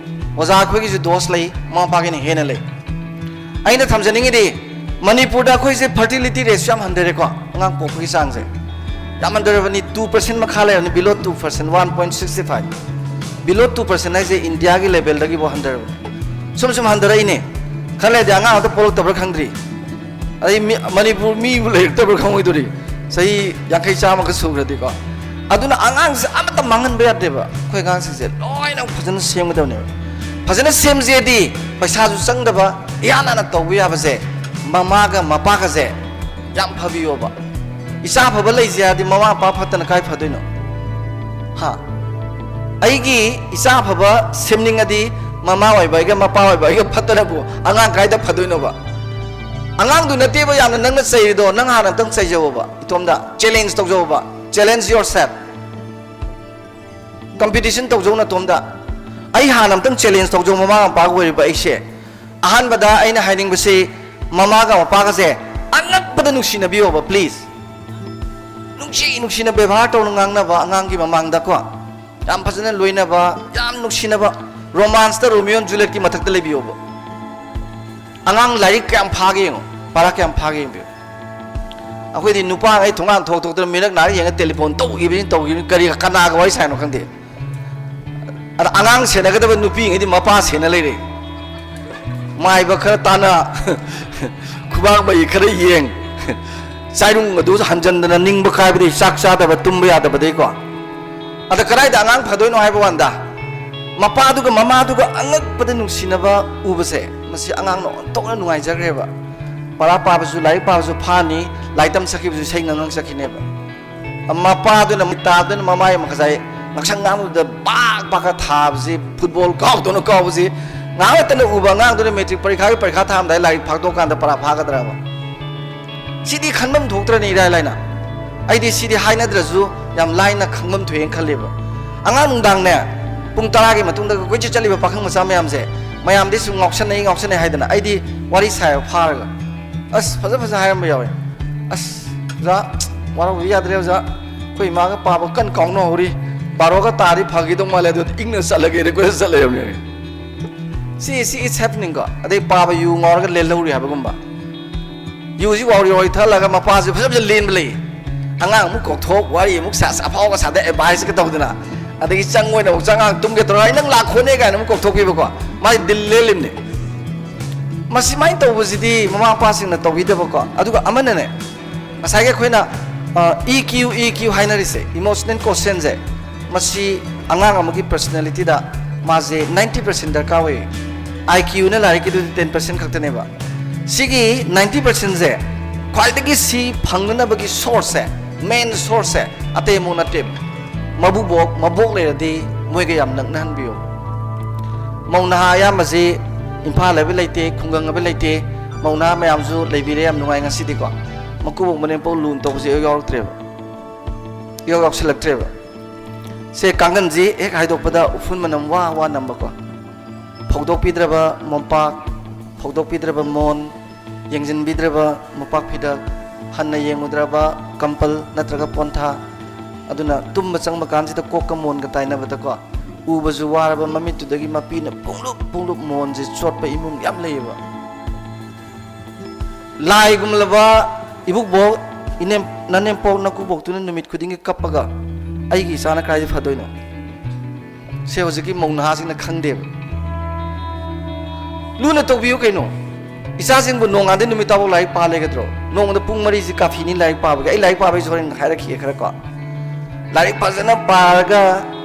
ꯑꯣꯖꯥ ꯑꯩꯈꯣꯏꯒꯤꯁꯨ ꯗꯣꯁ ꯂꯩ, ꯃꯃꯥ ꯃꯄꯥꯒꯤꯅ ꯍꯦꯟꯅ ꯂꯩ꯫ ꯑꯩꯅ ꯊꯝꯖꯅꯤꯡꯉꯤꯗꯤ, ꯃꯅꯤꯄꯨꯔꯗ ꯑꯩꯈꯣꯏꯁꯦ fertility rate ꯁꯨ ꯌꯥꯝ ꯍꯟꯊꯔꯦꯀꯣ, ꯑꯉꯥꯡ ꯄꯣꯛꯄꯒꯤ ꯆꯥꯡꯁꯦ ꯌꯥꯝ ꯍꯟꯊꯔꯕꯅꯤ, two percent ꯃꯈꯥ ꯂꯩꯔꯕꯅꯤ, below two percent, one point six five, below two percent ꯍꯥꯏꯁꯦ ꯏꯟꯗꯤꯌꯥꯒꯤ ꯂꯦꯚꯦꯜꯗꯒꯤꯐꯥꯎ ꯍꯟꯊꯔꯕꯅꯤ꯫ ꯁꯨꯝ ꯁꯨꯝ ꯍꯟꯊꯔꯛꯏꯅꯦ, ꯈꯔ ꯂꯩꯔꯗꯤ ꯑꯉꯥꯡ ꯑꯝꯇ ꯄꯣꯛꯂꯛꯇꯕ꯭ꯔꯥ ꯈꯪꯗ꯭ꯔꯤ꯫ ꯑꯗꯩ ꯃꯤ-, ꯃꯅꯤꯄꯨꯔ ꯃꯤꯕꯨ ꯂꯩꯔꯛꯇꯕ꯭ꯔꯥ ꯈꯪꯉꯣꯏꯗꯣꯔꯤ, ꯆꯍꯤ ꯌꯥꯡꯈꯩ ꯆꯥꯝꯃꯒ ꯁꯨꯈ꯭ꯔꯗꯤꯀꯣ꯫ ꯑꯗꯨꯅ ꯑꯉꯥꯡꯁꯦ ꯑꯃꯠꯇ ꯃꯥꯡꯍꯟꯕ ꯌꯥꯗꯦꯕ꯫ ꯑꯩꯈꯣꯏ ꯑꯉꯥꯡꯁꯤꯡꯁꯦ ꯂꯣꯏꯅ ꯐꯖꯅ ꯁꯦꯝꯒꯗꯕꯅꯦꯕ꯫ ꯐꯖꯅ ꯁꯦꯝꯁꯦꯗꯤ ꯄꯩꯁꯥꯁꯨ ꯆꯪꯗꯕ, ꯏꯍꯥꯟ ꯍꯥꯟꯅ ꯇꯧꯕ ꯌꯥꯕꯁꯦ, ꯃꯃꯥꯒ ꯃꯄꯥꯒꯁꯦ ꯌꯥꯝ ꯐꯕꯤꯌꯣꯕ꯫ ꯏꯆꯥ ꯑꯐꯕ ꯂꯩꯁꯦ ꯍꯥꯏꯔꯗꯤ ꯃꯃꯥ ꯃꯄꯥ ꯐꯠꯇꯅ ꯀꯥꯏ ꯐꯗꯣꯏꯅꯣ? ꯍꯥ? ꯑꯩꯒꯤ ꯏꯆꯥ ꯑꯐꯕ ꯁꯦꯝꯅꯤꯡꯉꯗꯤ ꯃꯃꯥ ꯑꯣꯏꯕ ꯑꯩꯒ ꯃꯄꯥ ꯑꯣꯏꯕ ꯑꯩꯒ ꯐꯠꯇꯅꯕꯨ ꯑꯉꯥꯡ ꯀꯥꯏꯗ ꯐꯗꯣꯏꯅꯣꯕ? ꯑꯉꯥꯡꯗꯨ ꯅꯠꯇꯦꯕ ꯌꯥꯝꯅ ꯅꯪꯅ ꯆꯩꯔꯤꯗꯣ, ꯅꯪ ꯍꯥꯟꯅ ꯑꯝꯇꯪ ꯆꯩꯖꯧꯕ, ꯏꯇꯣꯝꯗ challenge ꯇꯧꯖꯧꯕ, challenge yourself꯫ Competition ꯇꯧꯖꯧ ꯅꯇꯣꯝꯗ꯫ ꯑꯩ ꯍꯥꯟꯅ ꯑꯝꯇꯪ challenge ꯇꯧꯖꯧ, ꯃꯃꯥ ꯃꯄꯥꯒ ꯑꯣꯏꯔꯤꯕ ꯑꯩꯁꯦ꯫ ꯑꯍꯥꯟꯕꯗ ꯑꯩꯅ ꯍꯥꯏꯅꯤꯡꯕꯁꯤ, ꯃꯃꯥꯒ ꯃꯄꯥꯒꯁꯦ ꯑꯉꯛꯄꯗ ꯅꯨꯡꯁꯤꯅꯕꯤꯌꯣꯕ, please꯫ ꯅꯨꯡꯁꯤ ꯅꯨꯡꯁꯤꯅ ꯕꯦꯕꯥꯔ ꯇꯧꯅ ꯉꯥꯡꯅꯕ ꯑꯉꯥꯡꯒꯤ ꯃꯃꯥꯡꯗꯀꯣ꯫ ꯌꯥꯝ ꯐꯖꯅ ꯂꯣꯏꯅꯕ, ꯌꯥꯝ ꯅꯨꯡꯁꯤꯅꯕ, ꯔꯣꯃꯥꯟꯁꯇ ꯔꯣꯃꯤꯑꯣ ꯖꯨꯂꯤꯌꯠꯀꯤ ꯃꯊꯛꯇ ꯂꯩꯕꯤꯌꯣꯕ꯫ ꯑꯉꯥꯡ ꯂꯥꯏꯔꯤꯛ ꯀꯌꯥꯝ ꯐꯥꯒꯦ ꯌꯦꯡꯉꯣ, ꯄꯥꯔꯥ ꯀꯌꯥꯝ ꯐꯥꯒꯦ ꯌꯦꯡꯕꯤꯌꯨ꯫ ꯑꯩꯈꯣꯏꯗꯤ ꯅꯨꯄꯥꯉꯩ ꯊꯣꯡꯒꯥꯟ ꯊꯣꯛ ꯊꯣꯛꯇꯅ ꯃꯤꯔꯛ ꯅꯥꯔ ꯌꯦꯡꯉ ꯇꯦꯂꯤꯐꯣꯟ ꯇꯧꯈꯤꯕꯅꯤ ꯇꯧꯈꯤꯕꯅꯤ, ꯀꯔꯤ ꯀꯅꯥꯒ ꯋꯥꯔꯤ ꯁꯥꯏꯅꯣ ꯈꯪꯗꯦ꯫ ꯑꯗ ꯑꯉꯥꯡ ꯁꯦꯟꯅꯒꯗꯕ ꯅꯨꯄꯤꯉꯩꯗꯤ ꯃꯄꯥ ꯁꯦꯟꯅ ꯂꯩꯔꯦ꯫ ꯃꯥꯏꯕ ꯈꯔ ꯇꯥꯅ, ꯈꯨꯕꯥꯛ ꯃꯩ ꯈꯔ ꯌꯦꯡ, ꯆꯥꯏꯔꯨꯡ ꯑꯗꯨ ꯍꯟꯖꯟꯗꯅ ꯅꯤꯡꯕ ꯀꯥꯏꯕꯗꯩ ꯆꯥꯛ ꯆꯥꯗꯕ ꯇꯨꯝꯕ ꯌꯥꯗꯕꯗꯩꯀꯣ꯫ ꯑꯗ ꯀꯗꯥꯏꯗ ꯑꯉꯥꯡ ꯐꯗꯣꯏꯅꯣ ꯍꯥꯏꯕ ꯋꯥꯟꯗ, ꯃꯄꯥꯗꯨꯒ ꯃꯃꯥꯗꯨꯒ ꯑꯉꯛꯄꯗ ꯅꯨꯡꯁꯤꯅꯕ ꯎꯕꯁꯦ, ꯃꯁꯤ ꯑꯉꯥꯡꯅ ꯑꯣꯟꯊꯣꯛꯅ ꯅꯨꯡꯉꯥꯏꯖꯈ꯭ꯔꯦꯕ꯫ ꯄꯔꯥ ꯄꯥꯕꯁꯨ, ꯂꯥꯏꯔꯤꯛ ꯄꯥꯕꯁꯨ ꯐꯥꯅꯤ, ꯂꯥꯏꯔꯤꯛ ꯇꯝ ꯆꯠꯈꯤꯕꯁꯨ ꯏꯁꯩ ꯉꯪꯉꯛ ꯆꯠꯈꯤꯅꯦꯕ꯫ ꯃꯄꯥꯗꯨꯅ ꯃꯤꯠ ꯇꯥꯗꯨꯅ ꯃꯃꯥꯏ ꯃꯈꯖꯥꯏ ꯉꯛꯁꯪ ꯉꯥꯡꯕꯗꯨꯗ ꯕꯥꯛ ꯕꯥꯛꯀ ꯊꯥꯕꯁꯤ, ꯐꯨꯠꯕꯣꯜ ꯀꯥꯎꯗꯧꯅ ꯀꯥꯎꯕꯁꯤ, ꯉꯥꯏꯍꯥꯛ ꯂꯩꯇꯅ ꯎꯕ ꯑꯉꯥꯡꯗꯨꯅ ꯃꯦꯇ꯭ꯔꯤꯛ ꯄꯔꯤꯈꯥꯒꯤ ꯄꯔꯤꯈꯥ ꯊꯥꯔꯝꯗꯥꯏ ꯂꯥꯏꯔꯤꯛ ꯐꯥꯛꯇꯣꯛꯀꯥꯟꯗ ꯄꯔꯥ ꯐꯥꯒꯗ꯭ꯔꯕ? ꯁꯤꯗꯤ ꯈꯟꯐꯝ ꯊꯣꯛꯇ꯭ꯔꯅꯤ ꯏꯔꯥꯏ ꯂꯥꯏꯅ꯫ ꯑꯩꯗꯤ ꯁꯤꯗꯤ ꯍꯥꯏꯅꯗ꯭ꯔꯁꯨ ꯌꯥꯝ ꯂꯥꯏꯅ ꯈꯪꯐꯝ ꯊꯣꯛꯑꯦꯅ ꯈꯜꯂꯦꯕ꯫ ꯑꯉꯥꯡ ꯅꯨꯡꯗꯥꯡꯅꯦ, ꯄꯨꯡ ꯇꯔꯥꯒꯤ ꯃꯇꯨꯡꯗ ꯀꯣꯏꯆꯠ ꯆꯠꯂꯤꯕ ꯄꯥꯈꯪ ꯃꯆꯥ ꯃꯌꯥꯝꯁꯦ, ꯃꯌꯥꯝꯗꯤ ꯁꯨꯝ ꯉꯥꯎꯁꯟꯅꯩ ꯉꯥꯎꯁꯟꯅꯩ ꯍꯥꯏꯗꯅ, ꯑꯩꯗꯤ ꯋꯥꯔꯤ ꯁꯥꯏꯕ ꯐꯥꯔꯒ, ꯑꯁ, ꯐꯖ ꯐꯖ ꯍꯥꯏꯔꯝꯕ ꯌꯥꯎꯋꯦ꯫ "ꯑꯁ, ꯑꯣꯖꯥ, ꯋꯥꯔꯧꯕꯤ ꯌꯥꯗ꯭ꯔꯦ ꯑꯣꯖꯥ, ꯑꯩꯈꯣꯏ ꯏꯃꯥꯒ ꯄꯥꯕ ꯀꯟꯅ ꯀꯥꯎꯅꯍꯧꯔꯤ, ꯕꯥꯔꯣꯒ ꯇꯥꯔꯤ ꯐꯒꯤꯗꯧ ꯃꯥꯜꯂꯦ, ꯑꯗꯨꯗꯤ ꯏꯪꯅ ꯆꯠꯂꯒꯦꯅ ꯀꯣꯏꯆꯠ ꯆꯠꯂꯦ" ꯍꯥꯏꯕꯅꯦ꯫ ꯁꯤ, ꯁꯤ is happening ꯀꯣ꯫ ꯑꯗꯩ ꯄꯥꯕ ꯌꯨ ꯉꯥꯎꯔꯒ ꯂꯦꯜꯍꯧꯔꯤ ꯍꯥꯏꯕꯒꯨꯝꯕ꯫ ꯌꯨꯁꯤ ꯋꯥꯎꯔꯤ ꯋꯥꯎꯔꯤ ꯊꯛꯍꯜꯂꯒ ꯃꯄꯥꯁꯤ ꯐꯖ ꯐꯖ ꯂꯦꯟꯕ ꯂꯩ꯫ ꯑꯉꯥꯡ ꯑꯃꯨꯛ ꯀꯧꯊꯣꯛ, ꯋꯥꯔꯤ ꯑꯃꯨꯛ ꯁꯥ, ꯑꯐꯥꯎꯕ ꯁꯥꯗ, ꯑꯦꯗꯚꯥꯏꯁꯀ ꯇꯧꯗꯅ, ꯑꯗꯒꯤ ꯆꯪ ꯑꯣꯏꯅ ꯑꯃꯨꯛ ꯆꯪꯉꯥꯡ ꯇꯨꯝꯒꯦ ꯇꯧꯔ, "ꯑꯩ ꯅꯪ ꯂꯥꯛꯈꯣꯅꯦ" ꯀꯥꯏꯅ ꯑꯃꯨꯛ ꯀꯧꯊꯣꯛꯄꯤꯕꯀꯣ꯫ ꯃꯥꯏ ꯗꯤꯜ ꯂꯦꯜꯂꯤꯕꯅꯦ꯫ ꯃꯁꯤꯃꯥꯏꯅ ꯇꯧꯕꯁꯤꯗꯤ ꯃꯃꯥ ꯃꯄꯥꯁꯤꯡꯅ ꯇꯧꯕꯤꯗꯕꯀꯣ꯫ ꯑꯗꯨꯒ ꯑꯃꯅꯅꯦ, ꯉꯁꯥꯏꯒꯤ ꯑꯩꯈꯣꯏꯅ, ꯑ, E Q, E Q ꯍꯥꯏꯅꯔꯤꯁꯦ, emotional quotientꯁꯦ, ꯃꯁꯤ ꯑꯉꯥꯡ ꯑꯃꯒꯤ personalityꯗ ꯃꯥꯁꯦ ninety percent ꯗꯔꯀꯥꯔ ꯑꯣꯏꯌꯦ꯫ IQꯅ ꯂꯥꯏꯔꯤꯛꯀꯤꯗꯨꯗꯤ ten percent ꯈꯛꯇꯅꯦꯕ꯫ ꯁꯤꯒꯤ ninety percentꯁꯦ ꯈ꯭ꯋꯥꯏꯗꯒꯤ ꯁꯤ ꯐꯪꯅꯅꯕꯒꯤ sourceꯁꯦ, main sourceꯁꯦ ꯑꯇꯩ ꯑꯃꯨꯛ ꯅꯠꯇꯦꯕ꯫ ꯃꯕꯨꯕꯣꯛ, ꯃꯕꯣꯛ ꯂꯩꯔꯗꯤ ꯃꯣꯏꯒ ꯌꯥꯝ ꯅꯛꯅꯍꯟꯕꯤꯌꯨ꯫ ꯃꯧ ꯅꯍꯥ ꯑꯌꯥꯝꯕꯁꯤ ꯏꯝꯐꯥꯜ ꯍꯥꯏꯕ ꯂꯩꯇꯦ, ꯈꯨꯡꯒꯪ ꯍꯥꯏꯕ ꯂꯩꯇꯦ꯫ ꯃꯧ ꯅꯍꯥ ꯃꯌꯥꯝꯁꯨ ꯂꯩꯕꯤꯔꯦ, ꯌꯥꯝ ꯅꯨꯡꯉꯥꯏ ꯉꯁꯤꯗꯤꯀꯣ꯫ ꯃꯀꯨꯕꯣꯛ ꯃꯅꯦꯝꯄꯣꯛ ꯂꯨꯅ ꯇꯧꯕꯁꯦ ꯏꯌꯥꯎ ꯌꯥꯎꯔꯛꯇ꯭ꯔꯦꯕ, ꯏꯌꯥꯎ ꯌꯥꯎꯁꯜꯂꯛꯇ꯭ꯔꯦꯕ꯫ ꯁꯦ ꯀꯥꯡꯒꯟꯁꯤ ꯍꯦꯛ ꯍꯥꯏꯗꯣꯛꯄꯗ ꯎꯐꯨꯟ ꯃꯅꯝ ꯋꯥ ꯋꯥ ꯅꯝꯕꯀꯣ꯫ ꯐꯧꯗꯣꯛꯄꯤꯗ꯭ꯔꯕ ꯃꯣꯝꯄꯥꯛ, ꯐꯧꯗꯣꯛꯄꯤꯗ꯭ꯔꯕ ꯃꯣꯟ, ꯌꯦꯡꯁꯤꯟꯕꯤꯗ꯭ꯔꯕ ꯃꯣꯝꯄꯥꯛ ꯐꯤꯗꯛ, ꯍꯟꯅ ꯌꯦꯡꯉꯨꯗ꯭ꯔꯕ ꯀꯝꯄꯜ ꯅꯠꯇ꯭ꯔꯒ ꯄꯣꯟꯊꯥ, ꯑꯗꯨꯅ ꯇꯨꯝꯕ ꯆꯪꯕ ꯀꯥꯟꯁꯤꯗ ꯀꯣꯛꯀ ꯃꯣꯟꯒ ꯇꯥꯏꯅꯕꯗꯀꯣ, ꯎꯕꯁꯨ ꯋꯥꯔꯕ ꯃꯃꯤꯠꯇꯨꯗꯒꯤ ꯃꯄꯤꯅ ꯄꯨꯡꯂꯨꯞ ꯄꯨꯡꯂꯨꯞ ꯃꯣꯟꯁꯦ ꯆꯣꯠꯄ ꯏꯃꯨꯡ ꯌꯥꯝ ꯂꯩꯌꯦꯕ꯫ ꯂꯥꯏꯒꯨꯝꯂꯕ ꯏꯕꯨꯛꯕꯣꯛ, ꯏꯅꯦꯝ-, ꯅꯅꯦꯝꯄꯣꯛ ꯅꯀꯨꯕꯣꯛꯇꯨꯅ ꯅꯨꯃꯤꯠ ꯈꯨꯗꯤꯡꯒꯤ ꯀꯞꯄꯒ, "ꯑꯩꯒꯤ ꯏꯆꯥꯅ ꯀꯗꯥꯏꯗ ꯐꯗꯣꯏꯅꯣ?" ꯁꯦ ꯍꯧꯖꯤꯛꯀꯤ ꯃꯧ ꯅꯍꯥꯁꯤꯡꯅ ꯈꯪꯗꯦꯕ꯫ ꯂꯨꯅ ꯇꯧꯕꯤꯌꯨ ꯀꯩꯅꯣ꯫ ꯏꯆꯥꯁꯤꯡꯕꯨ ꯅꯣꯡꯉꯥꯟꯗꯩ ꯅꯨꯃꯤꯠ ꯇꯥꯐꯥꯎ ꯂꯥꯏꯔꯤꯛ ꯄꯥ ꯂꯩꯒꯗ꯭ꯔꯣ? ꯅꯣꯡꯃꯗ ꯄꯨꯡ ꯃꯔꯤꯁꯤ ꯀꯥꯐꯤꯅꯤ ꯂꯥꯏꯔꯤꯛ ꯄꯥꯕꯒꯤ꯫ ꯑꯩ ꯂꯥꯏꯔꯤꯛ ꯄꯥꯕꯒꯤꯁꯨ ꯍꯣꯔꯦꯟ ꯍꯥꯏꯔꯛꯈꯤꯒꯦ ꯈꯔ ꯀꯣ꯫ ꯂꯥꯏꯔꯤꯛ ꯐꯖꯅ ꯄꯥꯔꯒ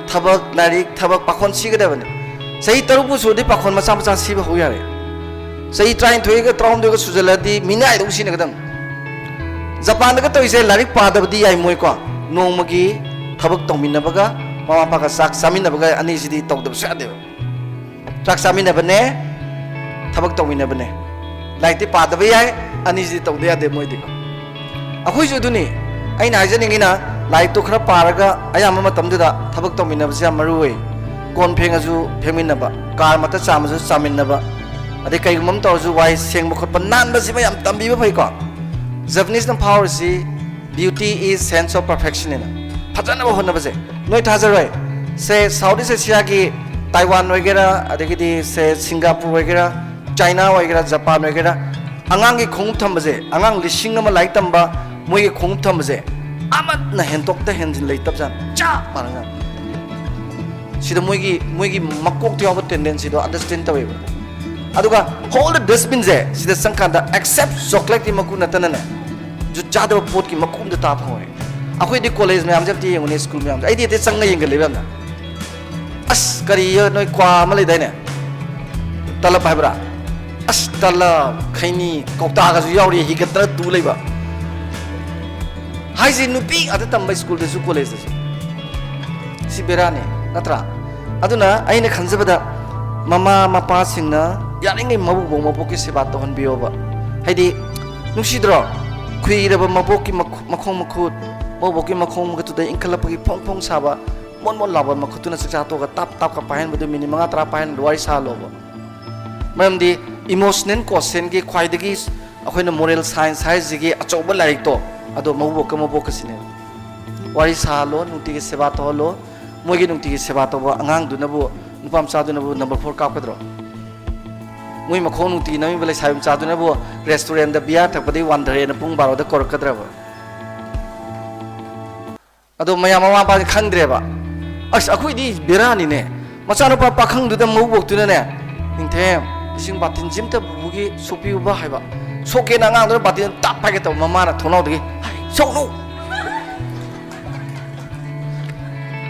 ꯊꯕꯛ, ꯂꯥꯏꯔꯤꯛ, ꯊꯕꯛ, ꯄꯥꯈꯣꯟ ꯁꯤꯒꯗꯕꯅꯤ꯫ ꯆꯍꯤ ꯇꯔꯨꯛꯄꯨ ꯁꯨꯔꯗꯤ ꯄꯥꯈꯣꯟ ꯃꯆꯥ ꯃꯆꯥ ꯁꯤꯕ ꯍꯧ ꯌꯥꯔꯦ꯫ ꯆꯍꯤ ꯇꯔꯥꯅꯤꯊꯣꯏꯒ ꯇꯔꯥꯍꯨꯝꯗꯣꯏꯒ ꯁꯨꯖꯜꯂꯗꯤ ꯃꯤꯅꯥꯏꯗꯧ ꯁꯤꯟꯅꯒꯗꯕꯅꯤ꯫ ꯖꯄꯥꯟꯗꯒ ꯇꯧꯔꯤꯁꯦ ꯂꯥꯏꯔꯤꯛ ꯄꯥꯗꯕꯗꯤ ꯌꯥꯏ ꯃꯣꯏꯀꯣ, ꯅꯣꯡꯃꯒꯤ ꯊꯕꯛ ꯇꯧꯃꯤꯟꯅꯕꯒ ꯃꯃꯥ ꯃꯄꯥꯒ ꯆꯥꯛ ꯆꯥꯃꯤꯟꯅꯕꯒ ꯑꯅꯤꯁꯤꯗꯤ ꯇꯧꯗꯕꯁꯨ ꯌꯥꯗꯦꯕ꯫ ꯆꯥꯛ ꯆꯥꯃꯤꯟꯅꯕꯅꯦ, ꯊꯕꯛ ꯇꯧꯃꯤꯟꯅꯕꯅꯦ꯫ ꯂꯥꯏꯔꯤꯛꯇꯤ ꯄꯥꯗꯕ ꯌꯥꯏ, ꯑꯅꯤꯁꯤꯗꯤ ꯇꯧꯗ ꯌꯥꯗꯦ ꯃꯣꯏꯗꯤꯀꯣ꯫ ꯑꯩꯈꯣꯏꯁꯨ ꯑꯗꯨꯅꯤ꯫ ꯑꯩꯅ ꯍꯥꯏꯖꯅꯤꯡꯉꯤꯅ, ꯂꯥꯏꯔꯤꯛꯇꯣ ꯈꯔ ꯄꯥꯔꯒ ꯑꯌꯥꯝꯕ ꯃꯇꯝꯗꯨꯗ ꯊꯕꯛ ꯇꯧꯃꯤꯟꯅꯕꯁꯦ ꯌꯥꯝ ꯃꯔꯨ ꯑꯣꯏ꯫ ꯀꯣꯟ ꯐꯦꯡꯉꯁꯨ ꯐꯦꯡꯃꯤꯟꯅꯕ, ꯀꯥꯔ ꯃꯊꯛ ꯆꯥꯝꯃꯁꯨ ꯆꯥꯝꯃꯤꯟꯅꯕ, ꯑꯗꯩ ꯀꯩꯒꯨꯝꯕ ꯑꯃ ꯇꯧꯔꯁꯨ ꯋꯥꯏ ꯁꯦꯡꯕ ꯈꯣꯠꯄ ꯅꯥꯟꯕꯁꯤꯃ ꯌꯥꯝ ꯇꯝꯕꯤꯕ ꯐꯩꯀꯣ꯫ ꯖꯄꯅꯤꯁꯅ ꯐꯥꯎꯔꯤꯁꯤ "Beauty is sense of perfection" ꯍꯥꯏꯅ꯫ ꯐꯖꯅꯕ ꯍꯣꯠꯅꯕꯁꯦ ꯅꯣꯏ ꯊꯥꯖꯔꯣꯏ꯫ ꯁꯦ South East Asiaꯒꯤ ꯇꯥꯏꯋꯥꯟ ꯑꯣꯏꯒꯦꯔꯥ, ꯑꯗꯒꯤꯗꯤ ꯁꯦ ꯁꯤꯡꯒꯥꯄꯨꯔ ꯑꯣꯏꯒꯦꯔꯥ, ꯆꯥꯏꯅꯥ ꯑꯣꯏꯒꯦꯔꯥ, ꯖꯄꯥꯟ ꯑꯣꯏꯒꯦꯔꯥ, ꯑꯉꯥꯡꯒꯤ ꯈꯣꯡꯎꯞ ꯊꯝꯕꯁꯦ, ꯑꯉꯥꯡ ꯂꯤꯁꯤꯡ ꯑꯃ ꯂꯥꯏꯔꯤꯛ ꯇꯝꯕ ꯃꯣꯏꯒꯤ ꯈꯣꯡꯎꯞ ꯊꯝꯕꯁꯦ ꯑꯃꯠꯅ ꯍꯦꯟꯗꯣꯛꯇ ꯍꯦꯟꯖꯤꯟ ꯂꯩꯇꯕꯖꯥꯠꯅꯤ꯫ ꯆꯞ ꯃꯥꯟꯅꯖꯥꯠꯅꯤ꯫ ꯁꯤꯗ ꯃꯣꯏꯒꯤ, ꯃꯣꯏꯒꯤ ꯃꯀꯣꯛꯇ ꯌꯥꯎꯕ tendencyꯗꯣ understand ꯇꯧꯋꯦꯕ꯫ ꯑꯗꯨꯒ ꯍꯣꯜ ꯗ ꯗꯁꯕꯤꯟꯁꯦ ꯁꯤꯗ ꯆꯪꯀꯥꯟꯗ except chocolateꯀꯤ ꯃꯀꯨ ꯅꯠꯇꯅꯅꯦ, ꯖꯨꯠ ꯆꯥꯗꯕ ꯄꯣꯠꯀꯤ ꯃꯀꯨ ꯑꯝꯇ ꯇꯥ ꯐꯪꯉꯣꯏ꯫ ꯑꯩꯈꯣꯏꯗꯤ ꯀꯣꯂꯦꯖ ꯃꯌꯥꯝꯁꯦ ꯑꯝꯇ ꯌꯦꯡꯉꯨꯅꯦ, ꯁ꯭ꯀꯨꯜ ꯃꯌꯥꯝꯁꯦ꯫ ꯑꯩꯗꯤ ꯍꯦꯛꯇ ꯆꯪꯉ ꯌꯦꯡꯒꯜꯂꯦꯕ ꯌꯥꯝꯅ꯫ ꯑꯁ, ꯀꯔꯤ ꯅꯣꯏ ꯀ꯭ꯋꯥ ꯑꯃ ꯂꯩꯗꯥꯏꯅꯦ? ꯇꯂꯞ ꯍꯥꯏꯕ꯭ꯔꯥ? ꯑꯁ, ꯇꯂꯞ, ꯈꯩꯅꯤ, ꯀꯧꯇꯥꯒꯁꯨ ꯌꯥꯎꯔꯤ, ꯍꯤꯒꯠꯇꯅ ꯇꯨ ꯂꯩꯕ꯫ ꯍꯥꯏꯁꯤ ꯅꯨꯄꯤ ꯉꯥꯛꯇ ꯇꯝꯕ ꯁ꯭ꯀꯨꯜꯗꯁꯨ, ꯀꯣꯂꯦꯖꯇꯁꯨ꯫ ꯁꯤ ꯕꯦꯔꯥꯅꯤ, ꯅꯠꯇ꯭ꯔꯥ? ꯑꯗꯨꯅ ꯑꯩꯅ ꯈꯟꯖꯕꯗ ꯃꯃꯥ ꯃꯄꯥꯁꯤꯡꯅ ꯌꯥꯔꯤꯉꯩ ꯃꯕꯨꯕꯣꯛ ꯃꯕꯣꯛꯀꯤ ꯁꯦꯕꯥ ꯇꯧꯍꯟꯕꯤꯌꯣꯕ꯫ ꯍꯥꯏꯗꯤ, ꯅꯨꯡꯁꯤꯗ꯭ꯔꯣ? ꯈꯨꯏꯔꯕ ꯃꯕꯣꯛꯀꯤ ꯃꯈꯨ-, ꯃꯈꯣꯡ ꯃꯈꯨꯠ, ꯃꯕꯣꯛꯀꯤ ꯃꯈꯣꯡ ꯃꯈꯨꯠꯇꯨꯗ ꯏꯟꯈꯠꯂꯛꯄꯒꯤ ꯐꯣꯡ ꯐꯣꯡ ꯁꯥꯕ, ꯃꯣꯟ ꯃꯣꯟ ꯂꯥꯎꯕ ꯃꯈꯨꯠꯇꯨꯅ ꯆꯥꯛꯆꯥ ꯇꯣꯛꯑꯒ ꯇꯥꯞ ꯇꯥꯞꯀ ꯄꯥꯏꯍꯟꯕꯗꯨ, ꯃꯤꯅꯤꯠ ꯃꯉꯥ ꯇꯔꯥ ꯄꯥꯏꯍꯟꯕꯗꯨ ꯋꯥꯔꯤ ꯁꯥꯍꯜꯂꯣꯕ꯫ ꯃꯔꯝꯗꯤ emotional quotientꯀꯤ ꯈ꯭ꯋꯥꯏꯗꯒꯤ ꯑꯩꯈꯣꯏꯅ moral science ꯍꯥꯏꯔꯤꯁꯤꯒꯤ ꯑꯆꯧꯕ ꯂꯥꯏꯔꯤꯛꯇꯣ, ꯑꯗꯣ ꯃꯕꯣꯛꯀ ꯃꯕꯣꯛꯀꯁꯤꯅꯦꯕ꯫ ꯋꯥꯔꯤ ꯁꯥꯍꯜꯂꯣ, ꯅꯨꯡꯇꯤꯒꯤ ꯁꯦꯕꯥ ꯇꯧꯍꯜꯂꯣ꯫ ꯃꯣꯏꯒꯤ ꯅꯨꯡꯇꯤꯒꯤ ꯁꯦꯕꯥ ꯇꯧꯕ ꯑꯉꯥꯡꯗꯨꯅꯕꯨ, ꯅꯨꯄꯥ ꯃꯆꯥꯗꯨꯅꯕꯨ ꯅꯝꯕꯔ ꯐꯣꯔ ꯀꯥꯞꯀꯗ꯭ꯔꯣ? ꯃꯣꯏ ꯃꯈꯣꯡ ꯅꯨꯡꯇꯤꯒꯤ ꯅꯝꯃꯤꯕ ꯂꯩꯁꯥꯕꯤ ꯃꯆꯥꯗꯨꯅꯕꯨ ꯔꯦꯁꯇꯨꯔꯦꯟꯗ ꯕꯤꯌꯥꯔ ꯊꯛꯄꯗꯒꯤ ꯋꯥꯟꯊꯔꯦꯅ ꯄꯨꯡ ꯕꯥꯔꯣꯗ ꯀꯧꯔꯛꯀꯗ꯭ꯔꯕ? ꯑꯗꯣ ꯃꯌꯥꯝ ꯃꯃꯥ ꯃꯄꯥꯁꯦ ꯈꯪꯗ꯭ꯔꯦꯕ꯫ ꯑꯁ, ꯑꯩꯈꯣꯏꯗꯤ ꯕꯦꯔꯥꯅꯤꯅꯦ꯫ ꯃꯆꯥꯅꯨꯄꯥ ꯄꯥꯈꯪꯗꯨꯗ ꯃꯧꯕꯣꯛꯇꯨꯅꯅꯦ, "ꯅꯤꯡꯊꯦꯝ, ꯏꯁꯤꯡ ꯕꯥꯇꯤꯟꯁꯤ ꯑꯝꯇ ꯄꯨꯄꯨꯒꯤ ꯁꯣꯛꯄꯤꯌꯨꯕ" ꯍꯥꯏꯕ꯫ ꯁꯣꯛꯀꯦꯅ ꯑꯉꯥꯡꯗꯨꯅ ꯕꯥꯇꯤꯟ ꯇꯞ ꯍꯥꯏꯒꯦ ꯇꯧꯕ, ꯃꯃꯥꯅ ꯊꯣꯡꯅꯥꯎꯗꯒꯤ, "ꯍꯩ, ꯁꯣꯛꯅꯨ!"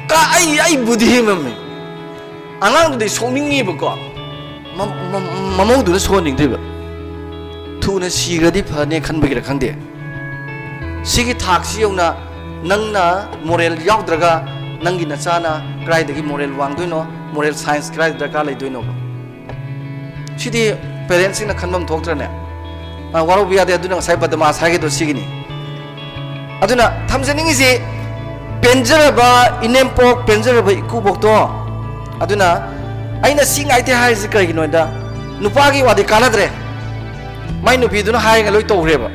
ꯀ-, ꯑꯩ, ꯑꯩ ꯕꯨꯙꯤ ꯃꯝꯃꯤ꯫ ꯑꯉꯥꯡꯗꯨꯗꯤ ꯁꯣꯛꯅꯤꯡꯉꯤꯕꯀꯣ, ꯃ-, ꯃ-, ꯃꯃꯧꯗꯨꯅ ꯁꯣꯛꯍꯟꯅꯤꯡꯗ꯭ꯔꯤꯕ꯫ ꯊꯨꯅ ꯁꯤꯈ꯭ꯔꯗꯤ ꯐꯅꯦ ꯈꯟꯕꯒꯤꯔ ꯈꯪꯗꯦ꯫ ꯁꯤꯒꯤ ꯊꯥꯛꯁꯤ ꯌꯧꯅ ꯅꯪꯅ ꯃꯣꯔꯦꯜ ꯌꯥꯎꯗ꯭ꯔꯒ ꯅꯪꯒꯤ ꯅꯆꯥꯅ ꯀꯗꯥꯏꯗꯒꯤ ꯃꯣꯔꯦꯜ ꯋꯥꯡꯗꯣꯏꯅꯣ, ꯃꯣꯔꯦꯜ ꯁꯥꯏꯟꯁ ꯀꯗꯥꯏꯗ ꯗꯔꯀꯥꯔ ꯂꯩꯗꯣꯏꯅꯣꯕ? ꯁꯤꯗꯤ ꯄꯦꯔꯦꯟꯁꯁꯤꯡꯅ ꯈꯟꯐꯝ ꯊꯣꯛꯇ꯭ꯔꯅꯦ? ꯑ, ꯋꯥꯔꯧꯕ ꯌꯥꯗꯦ꯫ ꯑꯗꯨꯅ ꯉꯁꯥꯏ ꯕꯗꯃꯥꯁ ꯍꯥꯏꯒꯗꯣ ꯁꯤꯒꯤꯅꯤ꯫ ꯑꯗꯨꯅ ꯊꯝꯖꯅꯤꯡꯉꯤꯁꯤ, ꯄꯦꯟꯖꯔꯕ ꯏꯅꯦꯝꯄꯣꯛ, ꯄꯦꯟꯖꯔꯕ ꯏꯀꯨꯕꯣꯛꯇꯣ꯫ ꯑꯗꯨꯅ ꯑꯩꯅ ꯁꯤ ꯉꯥꯏꯇꯦ ꯍꯥꯏꯔꯤꯁꯤ ꯀꯔꯤꯒꯤꯅꯣꯗ, ꯅꯨꯄꯥꯒꯤ ꯋꯥꯗꯤ ꯀꯥꯟꯅꯗ꯭ꯔꯦ꯫ ꯃꯥꯏ ꯅꯨꯄꯤꯗꯨꯅ ꯍꯥꯏꯔꯒ ꯂꯣꯏ ꯇꯧꯈ꯭ꯔꯦꯕ꯫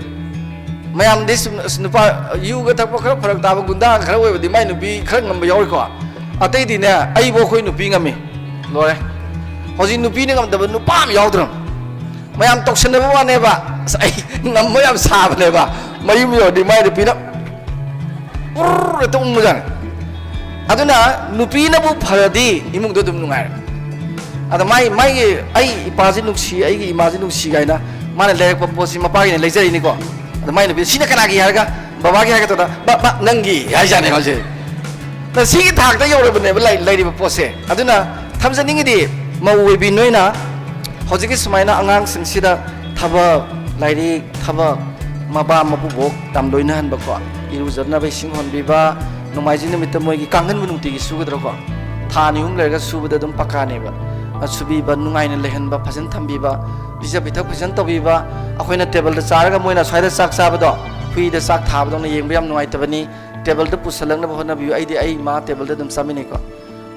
ꯃꯌꯥꯝꯗꯤ ꯁꯨꯝ, ꯑꯁ, ꯅꯨꯄꯥ ꯌꯨꯒ ꯊꯛꯄ ꯈꯔ ꯐꯔꯛ ꯇꯥꯕ ꯒꯨꯟꯗꯥ ꯈꯔ ꯑꯣꯏꯕꯗꯤ ꯃꯥꯏ ꯅꯨꯄꯤ ꯈꯔ ꯉꯝꯕ ꯌꯥꯎꯔꯤꯀꯣ꯫ ꯑꯇꯩꯗꯤꯅꯦ, ꯑꯩꯕꯨ ꯑꯩꯈꯣꯏ ꯅꯨꯄꯤ ꯉꯝꯃꯤ꯫ ꯂꯣꯏꯔꯦ꯫ ꯍꯧꯖꯤꯛ ꯅꯨꯄꯤꯅ ꯉꯝꯗꯕ ꯅꯨꯄꯥ ꯑꯃ ꯌꯥꯎꯗ꯭ꯔꯕ꯫ ꯃꯌꯥꯝ ꯇꯧꯁꯟꯅꯕ ꯋꯥꯅꯦꯕ꯫ ꯑꯁ, ꯑꯩ ꯉꯝꯕ ꯌꯥꯝ ꯁꯥꯕꯅꯦꯕ꯫ ꯃꯌꯨꯝ ꯌꯧꯔꯗꯤ ꯃꯥꯏ ꯅꯨꯄꯤꯅ ꯎꯔ ꯍꯦꯛꯇ ꯎꯪꯕꯖꯥꯠꯅꯤ꯫ ꯑꯗꯨꯅ ꯅꯨꯄꯤꯅꯕꯨ ꯐꯔꯗꯤ ꯏꯃꯨꯡꯗꯣ ꯑꯗꯨꯝ ꯅꯨꯡꯉꯥꯏꯔꯦ꯫ ꯑꯗ ꯃꯥꯏ, ꯃꯥꯒꯤ "ꯑꯩ ꯏꯄꯥꯁꯤ ꯅꯨꯡꯁꯤ, ꯑꯩꯒꯤ ꯏꯃꯥꯁꯤ ꯅꯨꯡꯁꯤ" ꯀꯥꯏꯅ ꯃꯥꯅ ꯂꯩꯔꯛꯄ ꯄꯣꯠꯁꯤ ꯃꯄꯥꯒꯤꯅ ꯂꯩꯖꯔꯤꯅꯤꯀꯣ꯫ ꯑꯗ ꯃꯥꯏ ꯅꯨꯄꯤ, "ꯁꯤꯅ ꯀꯅꯥꯒꯤ?" ꯍꯥꯏꯔꯒ ꯕꯕꯥꯒꯤ ꯍꯥꯏꯒꯗꯧꯗ, "ꯕ-, ꯕ-, ꯅꯪꯒꯤ" ꯍꯥꯏꯖꯥꯠꯅꯦ ꯃꯥꯁꯦ꯫ ꯑꯗ ꯁꯤꯒꯤ ꯊꯥꯛꯇ ꯌꯧꯔꯕꯅꯦꯕ ꯂꯩ-, ꯂꯩꯔꯤꯕ ꯄꯣꯠꯁꯦ꯫ ꯑꯗꯨꯅ ꯊꯝꯖꯅꯤꯡꯉꯤꯗꯤ, ꯃꯧ ꯑꯣꯏꯕꯤ ꯅꯣꯏꯅ ꯍꯧꯖꯤꯛꯀꯤ ꯁꯨꯃꯥꯏꯅ ꯑꯉꯥꯡꯁꯤꯡꯁꯤꯗ ꯊꯕꯛ, ꯂꯥꯏꯔꯤꯛ, ꯊꯕꯛ, ꯃꯄꯥ ꯃꯄꯨꯕꯣꯛ ꯌꯥꯝ ꯂꯣꯏꯅꯍꯟꯕꯀꯣ, ꯏꯔꯨꯖꯅꯕ ꯏꯁꯤꯡ ꯍꯣꯟꯕꯤꯕ, ꯅꯣꯡꯃꯥꯏꯖꯤꯡ ꯅꯨꯃꯤꯠꯇ ꯃꯣꯏꯒꯤ ꯀꯥꯡꯈꯟꯕꯨ ꯅꯨꯡꯇꯤꯒꯤ ꯁꯨꯒꯗ꯭ꯔꯣꯀꯣ? ꯊꯥ ꯑꯅꯤ ꯑꯍꯨꯝ ꯂꯩꯔꯒ ꯁꯨꯕꯗ ꯑꯗꯨꯝ ꯄꯀꯥꯅꯦꯕ꯫ ꯑ, ꯁꯨꯕꯤꯕ, ꯅꯨꯡꯉꯥꯏꯅ ꯂꯩꯍꯟꯕ, ꯐꯖꯅ ꯊꯝꯕꯤꯕ, ꯄꯤꯖ ꯄꯤꯊꯛ ꯐꯖꯅ ꯇꯧꯕꯤꯕ, ꯑꯩꯈꯣꯏꯅ ꯇꯦꯕꯜꯗ ꯆꯥꯔꯒ ꯃꯣꯏꯅ ꯁ꯭ꯋꯥꯏꯗ ꯆꯥꯛ ꯆꯥꯕꯗꯣ, ꯍꯨꯏꯗ ꯆꯥꯛ ꯊꯥꯕꯗꯧꯅ ꯌꯦꯡꯕ ꯌꯥꯝ ꯅꯨꯡꯉꯥꯏꯇꯕꯅꯤ꯫ ꯇꯦꯕꯜꯗ ꯄꯨꯁꯜꯂꯛꯅꯕ ꯍꯣꯠꯅꯕꯤꯌꯨ꯫ ꯑꯩꯗꯤ ꯑꯩ ꯏꯃꯥ ꯇꯦꯕꯜꯗ ꯑꯗꯨꯝ ꯆꯥꯃꯤꯟꯅꯩꯀꯣ꯫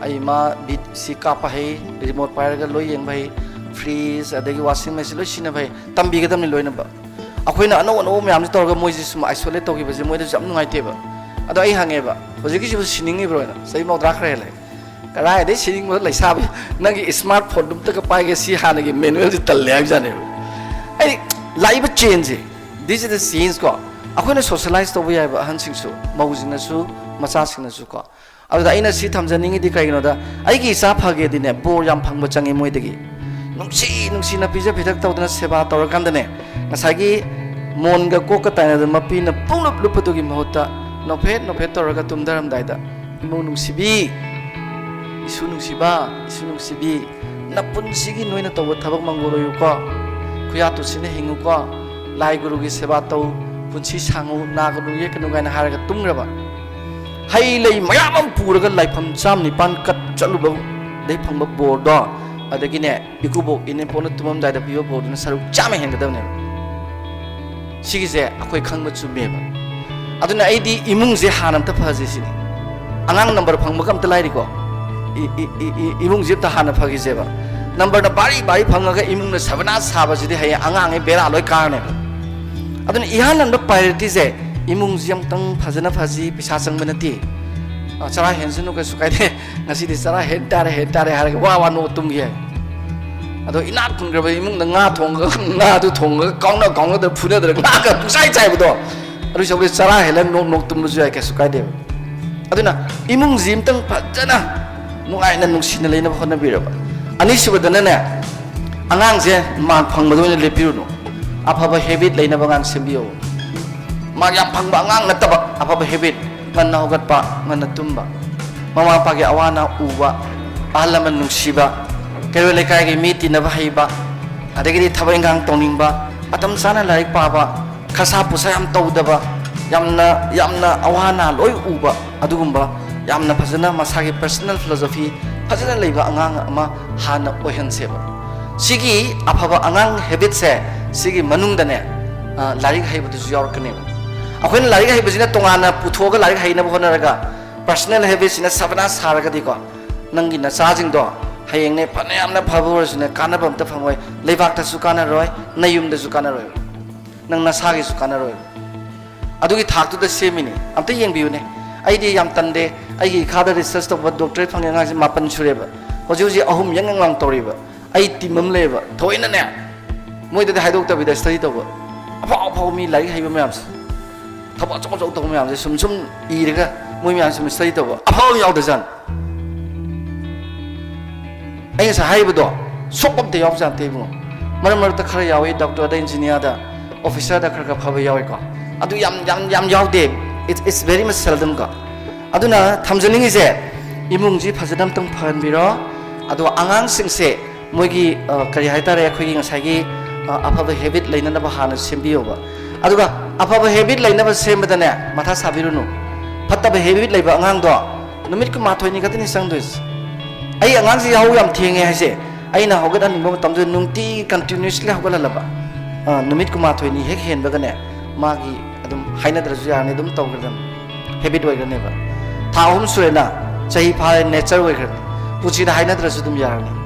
ꯑꯩ ꯏꯃꯥ ꯕꯤꯠ ꯁꯤ ꯀꯥꯞꯄ ꯍꯩ, ꯔꯤꯃꯣꯠ ꯄꯥꯏꯔꯒ ꯂꯣꯏ ꯌꯦꯡꯕ ꯍꯩ, ꯐ꯭ꯔꯤꯖ, ꯑꯗꯒꯤ ꯋꯥꯁꯤꯡ ꯃꯦꯆꯤꯟ ꯂꯣꯏ ꯁꯤꯖꯤꯟꯅꯕ ꯍꯩ꯫ ꯇꯝꯕꯤꯒꯗꯕꯅꯤ ꯂꯣꯏꯅꯃꯛ꯫ ꯑꯩꯈꯣꯏꯅ ꯑꯅꯧ ꯑꯅꯧꯕ ꯃꯌꯥꯝꯁꯦ ꯇꯧꯔꯒ ꯃꯣꯏꯁꯦ ꯁꯨꯝ ꯑꯥꯏꯁꯣꯂꯦꯠ ꯇꯧꯈꯤꯕꯁꯦ ꯃꯣꯏꯗꯁꯨ ꯌꯥꯝ ꯅꯨꯡꯉꯥꯏꯇꯦꯕ꯫ ꯑꯗꯣ ꯑꯩ ꯍꯪꯉꯦꯕ, "ꯍꯧꯖꯤꯛꯀꯤꯁꯤꯕꯨ ꯁꯤꯅꯤꯡꯉꯤꯕ꯭ꯔꯣꯅ?" ꯆꯍꯤ ꯃꯧꯗ꯭ꯔꯥ ꯈꯔ ꯍꯦꯜꯂꯦ꯫ "ꯀꯗꯥꯏꯗꯩ ꯁꯤꯅꯤꯡꯕ, ꯂꯩꯁꯥꯕꯤ, ꯅꯪꯒꯤ ꯁ꯭ꯃꯥꯔꯠ ꯐꯣꯟꯗꯨ ꯑꯝꯇꯒ ꯄꯥꯏꯒꯦ, ꯁꯤ ꯍꯥꯟꯅꯒꯤ ꯃꯦꯅꯨꯋꯦꯜꯁꯤ ꯇꯜꯂꯦ" ꯍꯥꯏꯕꯖꯥꯠꯅꯦꯕ꯫ ꯑꯩ ꯂꯥꯛꯏꯕ ꯆꯦꯟꯖꯁꯦ, this is the change ꯀꯣ꯫ ꯑꯩꯈꯣꯏꯅ ꯁꯣꯁꯤꯌꯦꯂꯥꯏꯁ ꯇꯧꯕ ꯌꯥꯏꯕ, ꯑꯍꯟꯁꯤꯡꯁꯨ, ꯃꯧꯁꯤꯡꯅꯁꯨ, ꯃꯆꯥꯁꯤꯡꯅꯁꯨ ꯀꯣ꯫ ꯑꯗꯨꯗ ꯑꯩꯅ ꯁꯤ ꯊꯝꯖꯅꯤꯡꯉꯤꯗꯤ ꯀꯩꯒꯤꯅꯣꯗ, ꯑꯩꯒꯤ ꯏꯆꯥ ꯐꯒꯦꯗꯤꯅꯦ, ꯕꯣꯔ ꯌꯥꯝ ꯐꯪꯕ ꯆꯪꯉꯤ ꯃꯣꯏꯗꯒꯤ꯫ ꯅꯨꯡꯁꯤ ꯅꯨꯡꯁꯤꯅ ꯄꯤꯖ ꯄꯤꯊꯛ ꯇꯧꯗꯅ ꯁꯦꯕꯥ ꯇꯧꯔꯀꯥꯟꯗꯅꯦ, ꯉꯁꯥꯏꯒꯤ ꯃꯣꯟꯒ ꯀꯣꯛꯀ ꯇꯥꯏꯅꯗꯅ ꯃꯄꯤꯅ ꯄꯨꯡꯂꯨꯞ ꯂꯨꯞꯄꯗꯨꯒꯤ ꯃꯍꯨꯠꯇ ꯅꯣꯛꯐꯦꯠ ꯅꯣꯛꯐꯦꯠ ꯇꯧꯔꯒ ꯇꯨꯝꯊꯔꯝꯗꯥꯏꯗ, "ꯏꯃꯧ ꯅꯨꯡꯁꯤꯕꯤ, ꯏꯁꯨ ꯅꯨꯡꯁꯤꯕ, ꯏꯁꯨ ꯅꯨꯡꯁꯤꯕꯤ, ꯅꯄꯨꯟꯁꯤꯒꯤ ꯅꯣꯏꯅ ꯇꯧꯕ ꯊꯕꯛ ꯃꯪꯒꯣꯜ ꯑꯣꯏꯌꯨꯀꯣ, ꯈꯨꯌꯥ ꯇꯨꯁꯤꯟꯅ ꯍꯤꯡꯉꯨꯀꯣ, ꯂꯥꯏ ꯒꯨꯔꯨꯒꯤ ꯁꯦꯕꯥ ꯇꯧ, ꯄꯨꯟꯁꯤ ꯁꯥꯡꯉꯨ, ꯅꯥꯒꯅꯨ ꯌꯦꯛꯀꯅꯨ" ꯀꯥꯏꯅ ꯍꯥꯏꯔꯒ ꯇꯨꯝꯈ꯭ꯔꯕ꯫ ꯍꯩ ꯂꯩ ꯃꯌꯥꯝ ꯑꯃ ꯄꯨꯔꯒ ꯂꯥꯏꯐꯝ ꯆꯥꯝ ꯅꯤꯄꯥꯟ ꯀꯠ ꯆꯠꯂꯨꯕꯗꯩ ꯐꯪꯕ ꯕꯣꯔꯗꯣ, ꯑꯗꯒꯤꯅꯦ, ꯏꯀꯨꯕꯣꯛ ꯏꯅꯦꯝꯄꯣꯛꯅ ꯇꯨꯝꯃꯝꯗꯥꯏꯗ ꯄꯤꯕ ꯕꯣꯔꯗꯨꯅ ꯁꯔꯨꯛ ꯆꯥꯝꯃ ꯍꯦꯟꯒꯗꯕꯅꯦꯕ꯫ ꯁꯤꯒꯤꯁꯦ ꯑꯩꯈꯣꯏ ꯈꯪꯕ ꯆꯨꯝꯃꯦꯕ꯫ ꯑꯗꯨꯅ ꯑꯩꯗꯤ ꯏꯃꯨꯡꯁꯦ ꯍꯥꯟꯅ ꯑꯝꯇ ꯐꯁꯦ ꯁꯤꯅꯤ꯫ ꯑꯉꯥꯡ ꯅꯝꯕꯔ ꯐꯪꯕꯒ ꯑꯝꯇ ꯂꯥꯏꯔꯤꯀꯣ꯫ ꯏ-, ꯏ-, ꯏ-, ꯏ-, ꯏꯃꯨꯡꯁꯦ ꯑꯝꯇ ꯍꯥꯟꯅ ꯐꯈꯤꯁꯦꯕ꯫ ꯅꯝꯕꯔꯅ ꯕꯥꯔꯤ ꯕꯥꯔꯤ ꯐꯪꯉꯒ ꯏꯃꯨꯡꯅ ꯁꯕꯅꯥꯁ ꯁꯥꯕꯁꯤꯗꯤ ꯍꯌꯦꯡ ꯑꯉꯥꯡꯉꯩ ꯕꯦꯔꯥ ꯂꯣꯏ ꯀꯥꯔꯅꯦꯕ꯫ ꯑꯗꯨꯅ ꯏꯍꯥꯟ ꯍꯥꯟꯕ ꯄ꯭ꯔꯥꯏꯌꯣꯔꯤꯇꯤꯁꯦ ꯏꯃꯨꯡꯁꯤ ꯑꯝꯇꯪ ꯐꯖꯅ ꯐꯁꯤ, ꯄꯩꯁꯥ ꯆꯪꯕ ꯅꯠꯇꯦ꯫ ꯑ, ꯆꯔꯥ ꯍꯦꯟꯁꯅꯨ, ꯀꯩꯁꯨ ꯀꯥꯏꯗꯦ꯫ "ꯉꯁꯤꯗꯤ ꯆꯔꯥ ꯍꯦꯟ ꯇꯥꯔꯦ, ꯍꯦꯟ ꯇꯥꯔꯦ" ꯍꯥꯏꯔꯒ ꯋꯥ ꯋꯥ ꯅꯣꯛ ꯇꯨꯝꯒꯤ ꯍꯥꯏ꯫ ꯑꯗꯣ ꯏꯅꯥꯛ ꯈꯨꯟꯈ꯭ꯔꯕ ꯏꯃꯨꯡꯗ ꯉꯥ ꯊꯣꯡꯉꯒ, ꯉꯥꯗꯨ ꯊꯣꯡꯉꯒ ꯀꯥꯎꯅ ꯀꯥꯎꯅꯗꯅ ꯐꯨꯅꯗꯅ ꯉꯥꯒ ꯄꯨꯡꯆꯥꯏ ꯆꯥꯏꯕꯗꯣ, ꯑꯗꯨ ꯁꯔꯨꯛꯇꯤ ꯆꯔꯥ ꯍꯦꯜꯂ ꯅꯣꯛ ꯅꯣꯛ ꯇꯨꯝꯕꯁꯨ ꯌꯥꯏ, ꯀꯩꯁꯨ ꯀꯥꯏꯗꯦꯕ꯫ ꯑꯗꯨꯅ ꯏꯃꯨꯡꯁꯤ ꯑꯝꯇꯪ ꯐꯖꯅ ꯅꯨꯡꯉꯥꯏꯅ ꯅꯨꯡꯁꯤꯅ ꯂꯩꯅꯕ ꯍꯣꯠꯅꯕꯤꯔꯕ꯫ ꯑꯅꯤꯁꯨꯕꯗꯅꯅꯦ, ꯑꯉꯥꯡꯁꯦ ꯃꯥꯔꯛ ꯐꯪꯕꯗ ꯑꯣꯏꯅ ꯂꯦꯞꯄꯤꯔꯨꯅꯨ꯫ ꯑꯐꯕ ꯍꯦꯕꯤꯠ ꯂꯩꯅꯕ ꯑꯉꯥꯡ ꯁꯦꯝꯕꯤꯌꯣ꯫ ꯃꯥꯔꯛ ꯌꯥꯝ ꯐꯪꯕ ꯑꯉꯥꯡ ꯅꯠꯇꯕ, ꯑꯐꯕ ꯍꯦꯕꯤꯠ, ꯉꯟꯅ ꯍꯧꯒꯠꯄ, ꯉꯟꯅ ꯇꯨꯝꯕ, ꯃꯃꯥ ꯃꯄꯥꯒꯤ ꯑꯋꯥ ꯑꯅꯥ ꯎꯕ, ꯑꯍꯜ ꯂꯃꯟ ꯅꯨꯡꯁꯤꯕ, ꯀꯩꯔꯣꯏ ꯂꯩꯀꯥꯏꯒꯤ ꯃꯤ ꯇꯤꯟꯅꯕ ꯍꯩꯕ, ꯑꯗꯒꯤꯗꯤ ꯊꯕꯛ ꯏꯟꯈꯥꯡ ꯇꯧꯅꯤꯡꯕ, ꯃꯇꯝ ꯆꯥꯅ ꯂꯥꯏꯔꯤꯛ ꯄꯥꯕ, ꯈꯁꯥ ꯄꯨꯁꯥ ꯌꯥꯝ ꯇꯧꯗꯕ, ꯌꯥꯝꯅ, ꯌꯥꯝꯅ ꯑꯋꯥ ꯑꯅꯥ ꯂꯣꯏ ꯎꯕ, ꯑꯗꯨꯒꯨꯝꯕ ꯌꯥꯝꯅ ꯐꯖꯅ ꯃꯁꯥꯒꯤ personal philosophy ꯐꯖꯅ ꯂꯩꯕ ꯑꯉꯥꯡ ꯑꯃ ꯍꯥꯟꯅ ꯑꯣꯏꯍꯟꯁꯦꯕ꯫ ꯁꯤꯒꯤ ꯑꯐꯕ ꯑꯉꯥꯡ ꯍꯦꯕꯤꯠꯁꯦ, ꯁꯤꯒꯤ ꯃꯅꯨꯡꯗꯅꯦ, ꯑ, ꯂꯥꯏꯔꯤꯛ ꯍꯩꯕꯗꯨꯁꯨ ꯌꯥꯎꯔꯛꯀꯅꯦꯕ꯫ ꯑꯩꯈꯣꯏꯅ ꯂꯥꯏꯔꯤꯛ ꯍꯩꯕꯁꯤꯅ ꯇꯣꯉꯥꯟꯅ ꯄꯨꯊꯣꯛꯑꯒ ꯂꯥꯏꯔꯤꯛ ꯍꯩꯅꯕ ꯍꯣꯠꯅꯔꯒ, personal habitꯁꯤꯅ ꯁꯕꯅꯥꯁ ꯁꯥꯔꯒꯗꯤꯀꯣ, ꯅꯪꯒꯤ ꯅꯆꯥꯁꯤꯡꯗꯣ ꯍꯌꯦꯡꯅꯦ ꯐꯅꯌꯥꯝꯅ ꯐꯕ ꯑꯣꯏꯔꯁꯨꯅꯦ, ꯀꯥꯟꯅꯕ ꯑꯝꯇ ꯐꯪꯉꯣꯏ꯫ ꯂꯩꯕꯥꯛꯇꯁꯨ ꯀꯥꯟꯅꯔꯣꯏ, ꯅꯌꯨꯝꯗꯁꯨ ꯀꯥꯟꯅꯔꯣꯏ, ꯅꯪ ꯅꯁꯥꯒꯤꯁꯨ ꯀꯥꯟꯅꯔꯣꯏ꯫ ꯑꯗꯨꯒꯤ ꯊꯥꯛꯇꯨꯗ ꯁꯦꯝꯃꯤꯅꯤ꯫ ꯑꯝꯇ ꯌꯦꯡꯕꯤꯌꯨꯅꯦ꯫ ꯑꯩꯗꯤ ꯌꯥꯝ ꯇꯟꯗꯦ꯫ ꯑꯩꯒꯤ ꯏꯈꯥꯗ research ꯇꯧꯕ doctorate ꯐꯪꯉꯤ ꯑꯉꯥꯡꯁꯦ ꯃꯥꯄꯟ ꯁꯨꯔꯦꯕ꯫ ꯍꯧꯖꯤꯛ ꯍꯧꯖꯤꯛ ꯑꯍꯨꯝ ꯌꯪ ꯌꯪ ꯂꯥꯎ ꯇꯧꯔꯤꯕ꯫ ꯑꯩ team ꯑꯃ ꯂꯩꯌꯦꯕ꯫ ꯊꯑꯣꯏꯅꯅꯦ ꯃꯣꯏꯗꯗꯤ ꯍꯥꯏꯗꯣꯛꯇꯕꯤꯗ study ꯇꯧꯕ꯫ ꯑꯐꯥꯎ ꯑꯐꯥꯎꯕ ꯃꯤ ꯂꯥꯏꯔꯤꯛ ꯍꯩꯕ ꯃꯌꯥꯝꯁꯦ, ꯊꯕꯛ ꯑꯆꯧ ꯑꯆꯧ ꯇꯧꯕ ꯃꯌꯥꯝꯁꯦ ꯁꯨꯝ ꯁꯨꯝ ꯏꯔꯒ ꯃꯣꯏ ꯃꯌꯥꯝ ꯁꯨꯝ study ꯇꯧꯕ꯫ ꯑꯐꯥꯎꯕ ꯌꯥꯎꯗꯖꯥꯠꯅꯤ꯫ ꯑꯩ ꯉꯁꯥꯏ ꯍꯥꯏꯔꯤꯕꯗꯣ ꯁꯣꯛꯄ ꯑꯝꯇ ꯌꯥꯎꯕꯖꯥꯠ ꯅꯠꯇꯦ ꯏꯕꯨꯡꯉꯣ꯫ ꯃꯔꯛ ꯃꯔꯛꯇ ꯈꯔ ꯌꯥꯎꯏ, doctorꯗ, engineerꯗ, officerꯗ ꯈꯔ ꯈꯔ ꯐꯕ ꯌꯥꯎꯏꯀꯣ꯫ ꯑꯗꯨ ꯌꯥꯝ ꯌꯥꯝ ꯌꯥꯝ ꯌꯥꯎꯗꯦ꯫ It's, it's very much seldom ꯀꯣ꯫ ꯑꯗꯨꯅ ꯊꯝꯖꯅꯤꯡꯉꯤꯁꯦ, ꯏꯃꯨꯡꯁꯤ ꯐꯖꯅ ꯑꯝꯇꯪ ꯐꯍꯟꯕꯤꯔꯣ꯫ ꯑꯗꯨꯒ ꯑꯉꯥꯡꯁꯤꯡꯁꯦ ꯃꯣꯏꯒꯤ, ꯑ, ꯀꯔꯤ ꯍꯥꯏꯇꯥꯔꯦ, ꯑꯩꯈꯣꯏꯒꯤ ꯉꯁꯥꯏꯒꯤ, ꯑ, ꯑꯐꯕ habit ꯂꯩꯅꯅꯕ ꯍꯥꯟꯅ ꯁꯦꯝꯕꯤꯌꯣꯕ꯫ ꯑꯗꯨꯒ ꯑꯐꯕ habit ꯂꯩꯅꯕ ꯁꯦꯝꯕꯗꯅꯦ, ꯃꯊꯥ ꯁꯥꯕꯤꯔꯨꯅꯨ꯫ ꯐꯠꯇꯕ habit ꯂꯩꯕ ꯑꯉꯥꯡꯗꯣ ꯅꯨꯃꯤꯠ ꯀꯨꯟꯃꯥꯊꯣꯏꯅꯤ ꯈꯛꯇꯅꯤ ꯆꯪꯗꯣꯏꯁꯦ꯫ ꯑꯩ ꯑꯉꯥꯡꯁꯤ ꯌꯥꯍꯧ ꯌꯥꯝ ꯊꯦꯡꯉꯦ ꯍꯥꯏꯁꯦ, ꯑꯩꯅ ꯍꯧꯒꯠꯍꯟꯅꯤꯡꯕ ꯃꯇꯝꯗꯨꯗ ꯅꯨꯡꯇꯤꯒꯤ continuously ꯍꯧꯒꯠꯍꯜꯂꯕ, ꯑ, ꯅꯨꯃꯤꯠ ꯀꯨꯟꯃꯥꯊꯣꯏꯅꯤ ꯍꯦꯛ ꯍꯦꯟꯕꯒꯅꯦ, ꯃꯥꯒꯤ ꯑꯗꯨꯝ ꯍꯥꯏꯅꯗ꯭ꯔꯁꯨ ꯌꯥꯔꯅꯤ, ꯑꯗꯨꯝ ꯇꯧꯈ꯭ꯔꯗꯝꯅꯤ, habit ꯑꯣꯏꯈ꯭ꯔꯅꯦꯕ꯫ ꯊꯥ ꯑꯍꯨꯝ ꯁꯨꯔꯦꯅ, ꯆꯍꯤ ꯐꯥꯔꯦ, nature ꯑꯣꯏꯈ꯭ꯔꯅꯤ꯫ ꯄꯨꯟꯁꯤꯗ ꯍꯥꯏꯅꯗ꯭ꯔꯁꯨ ꯑꯗꯨꯝ ꯌꯥꯔꯅꯤ꯫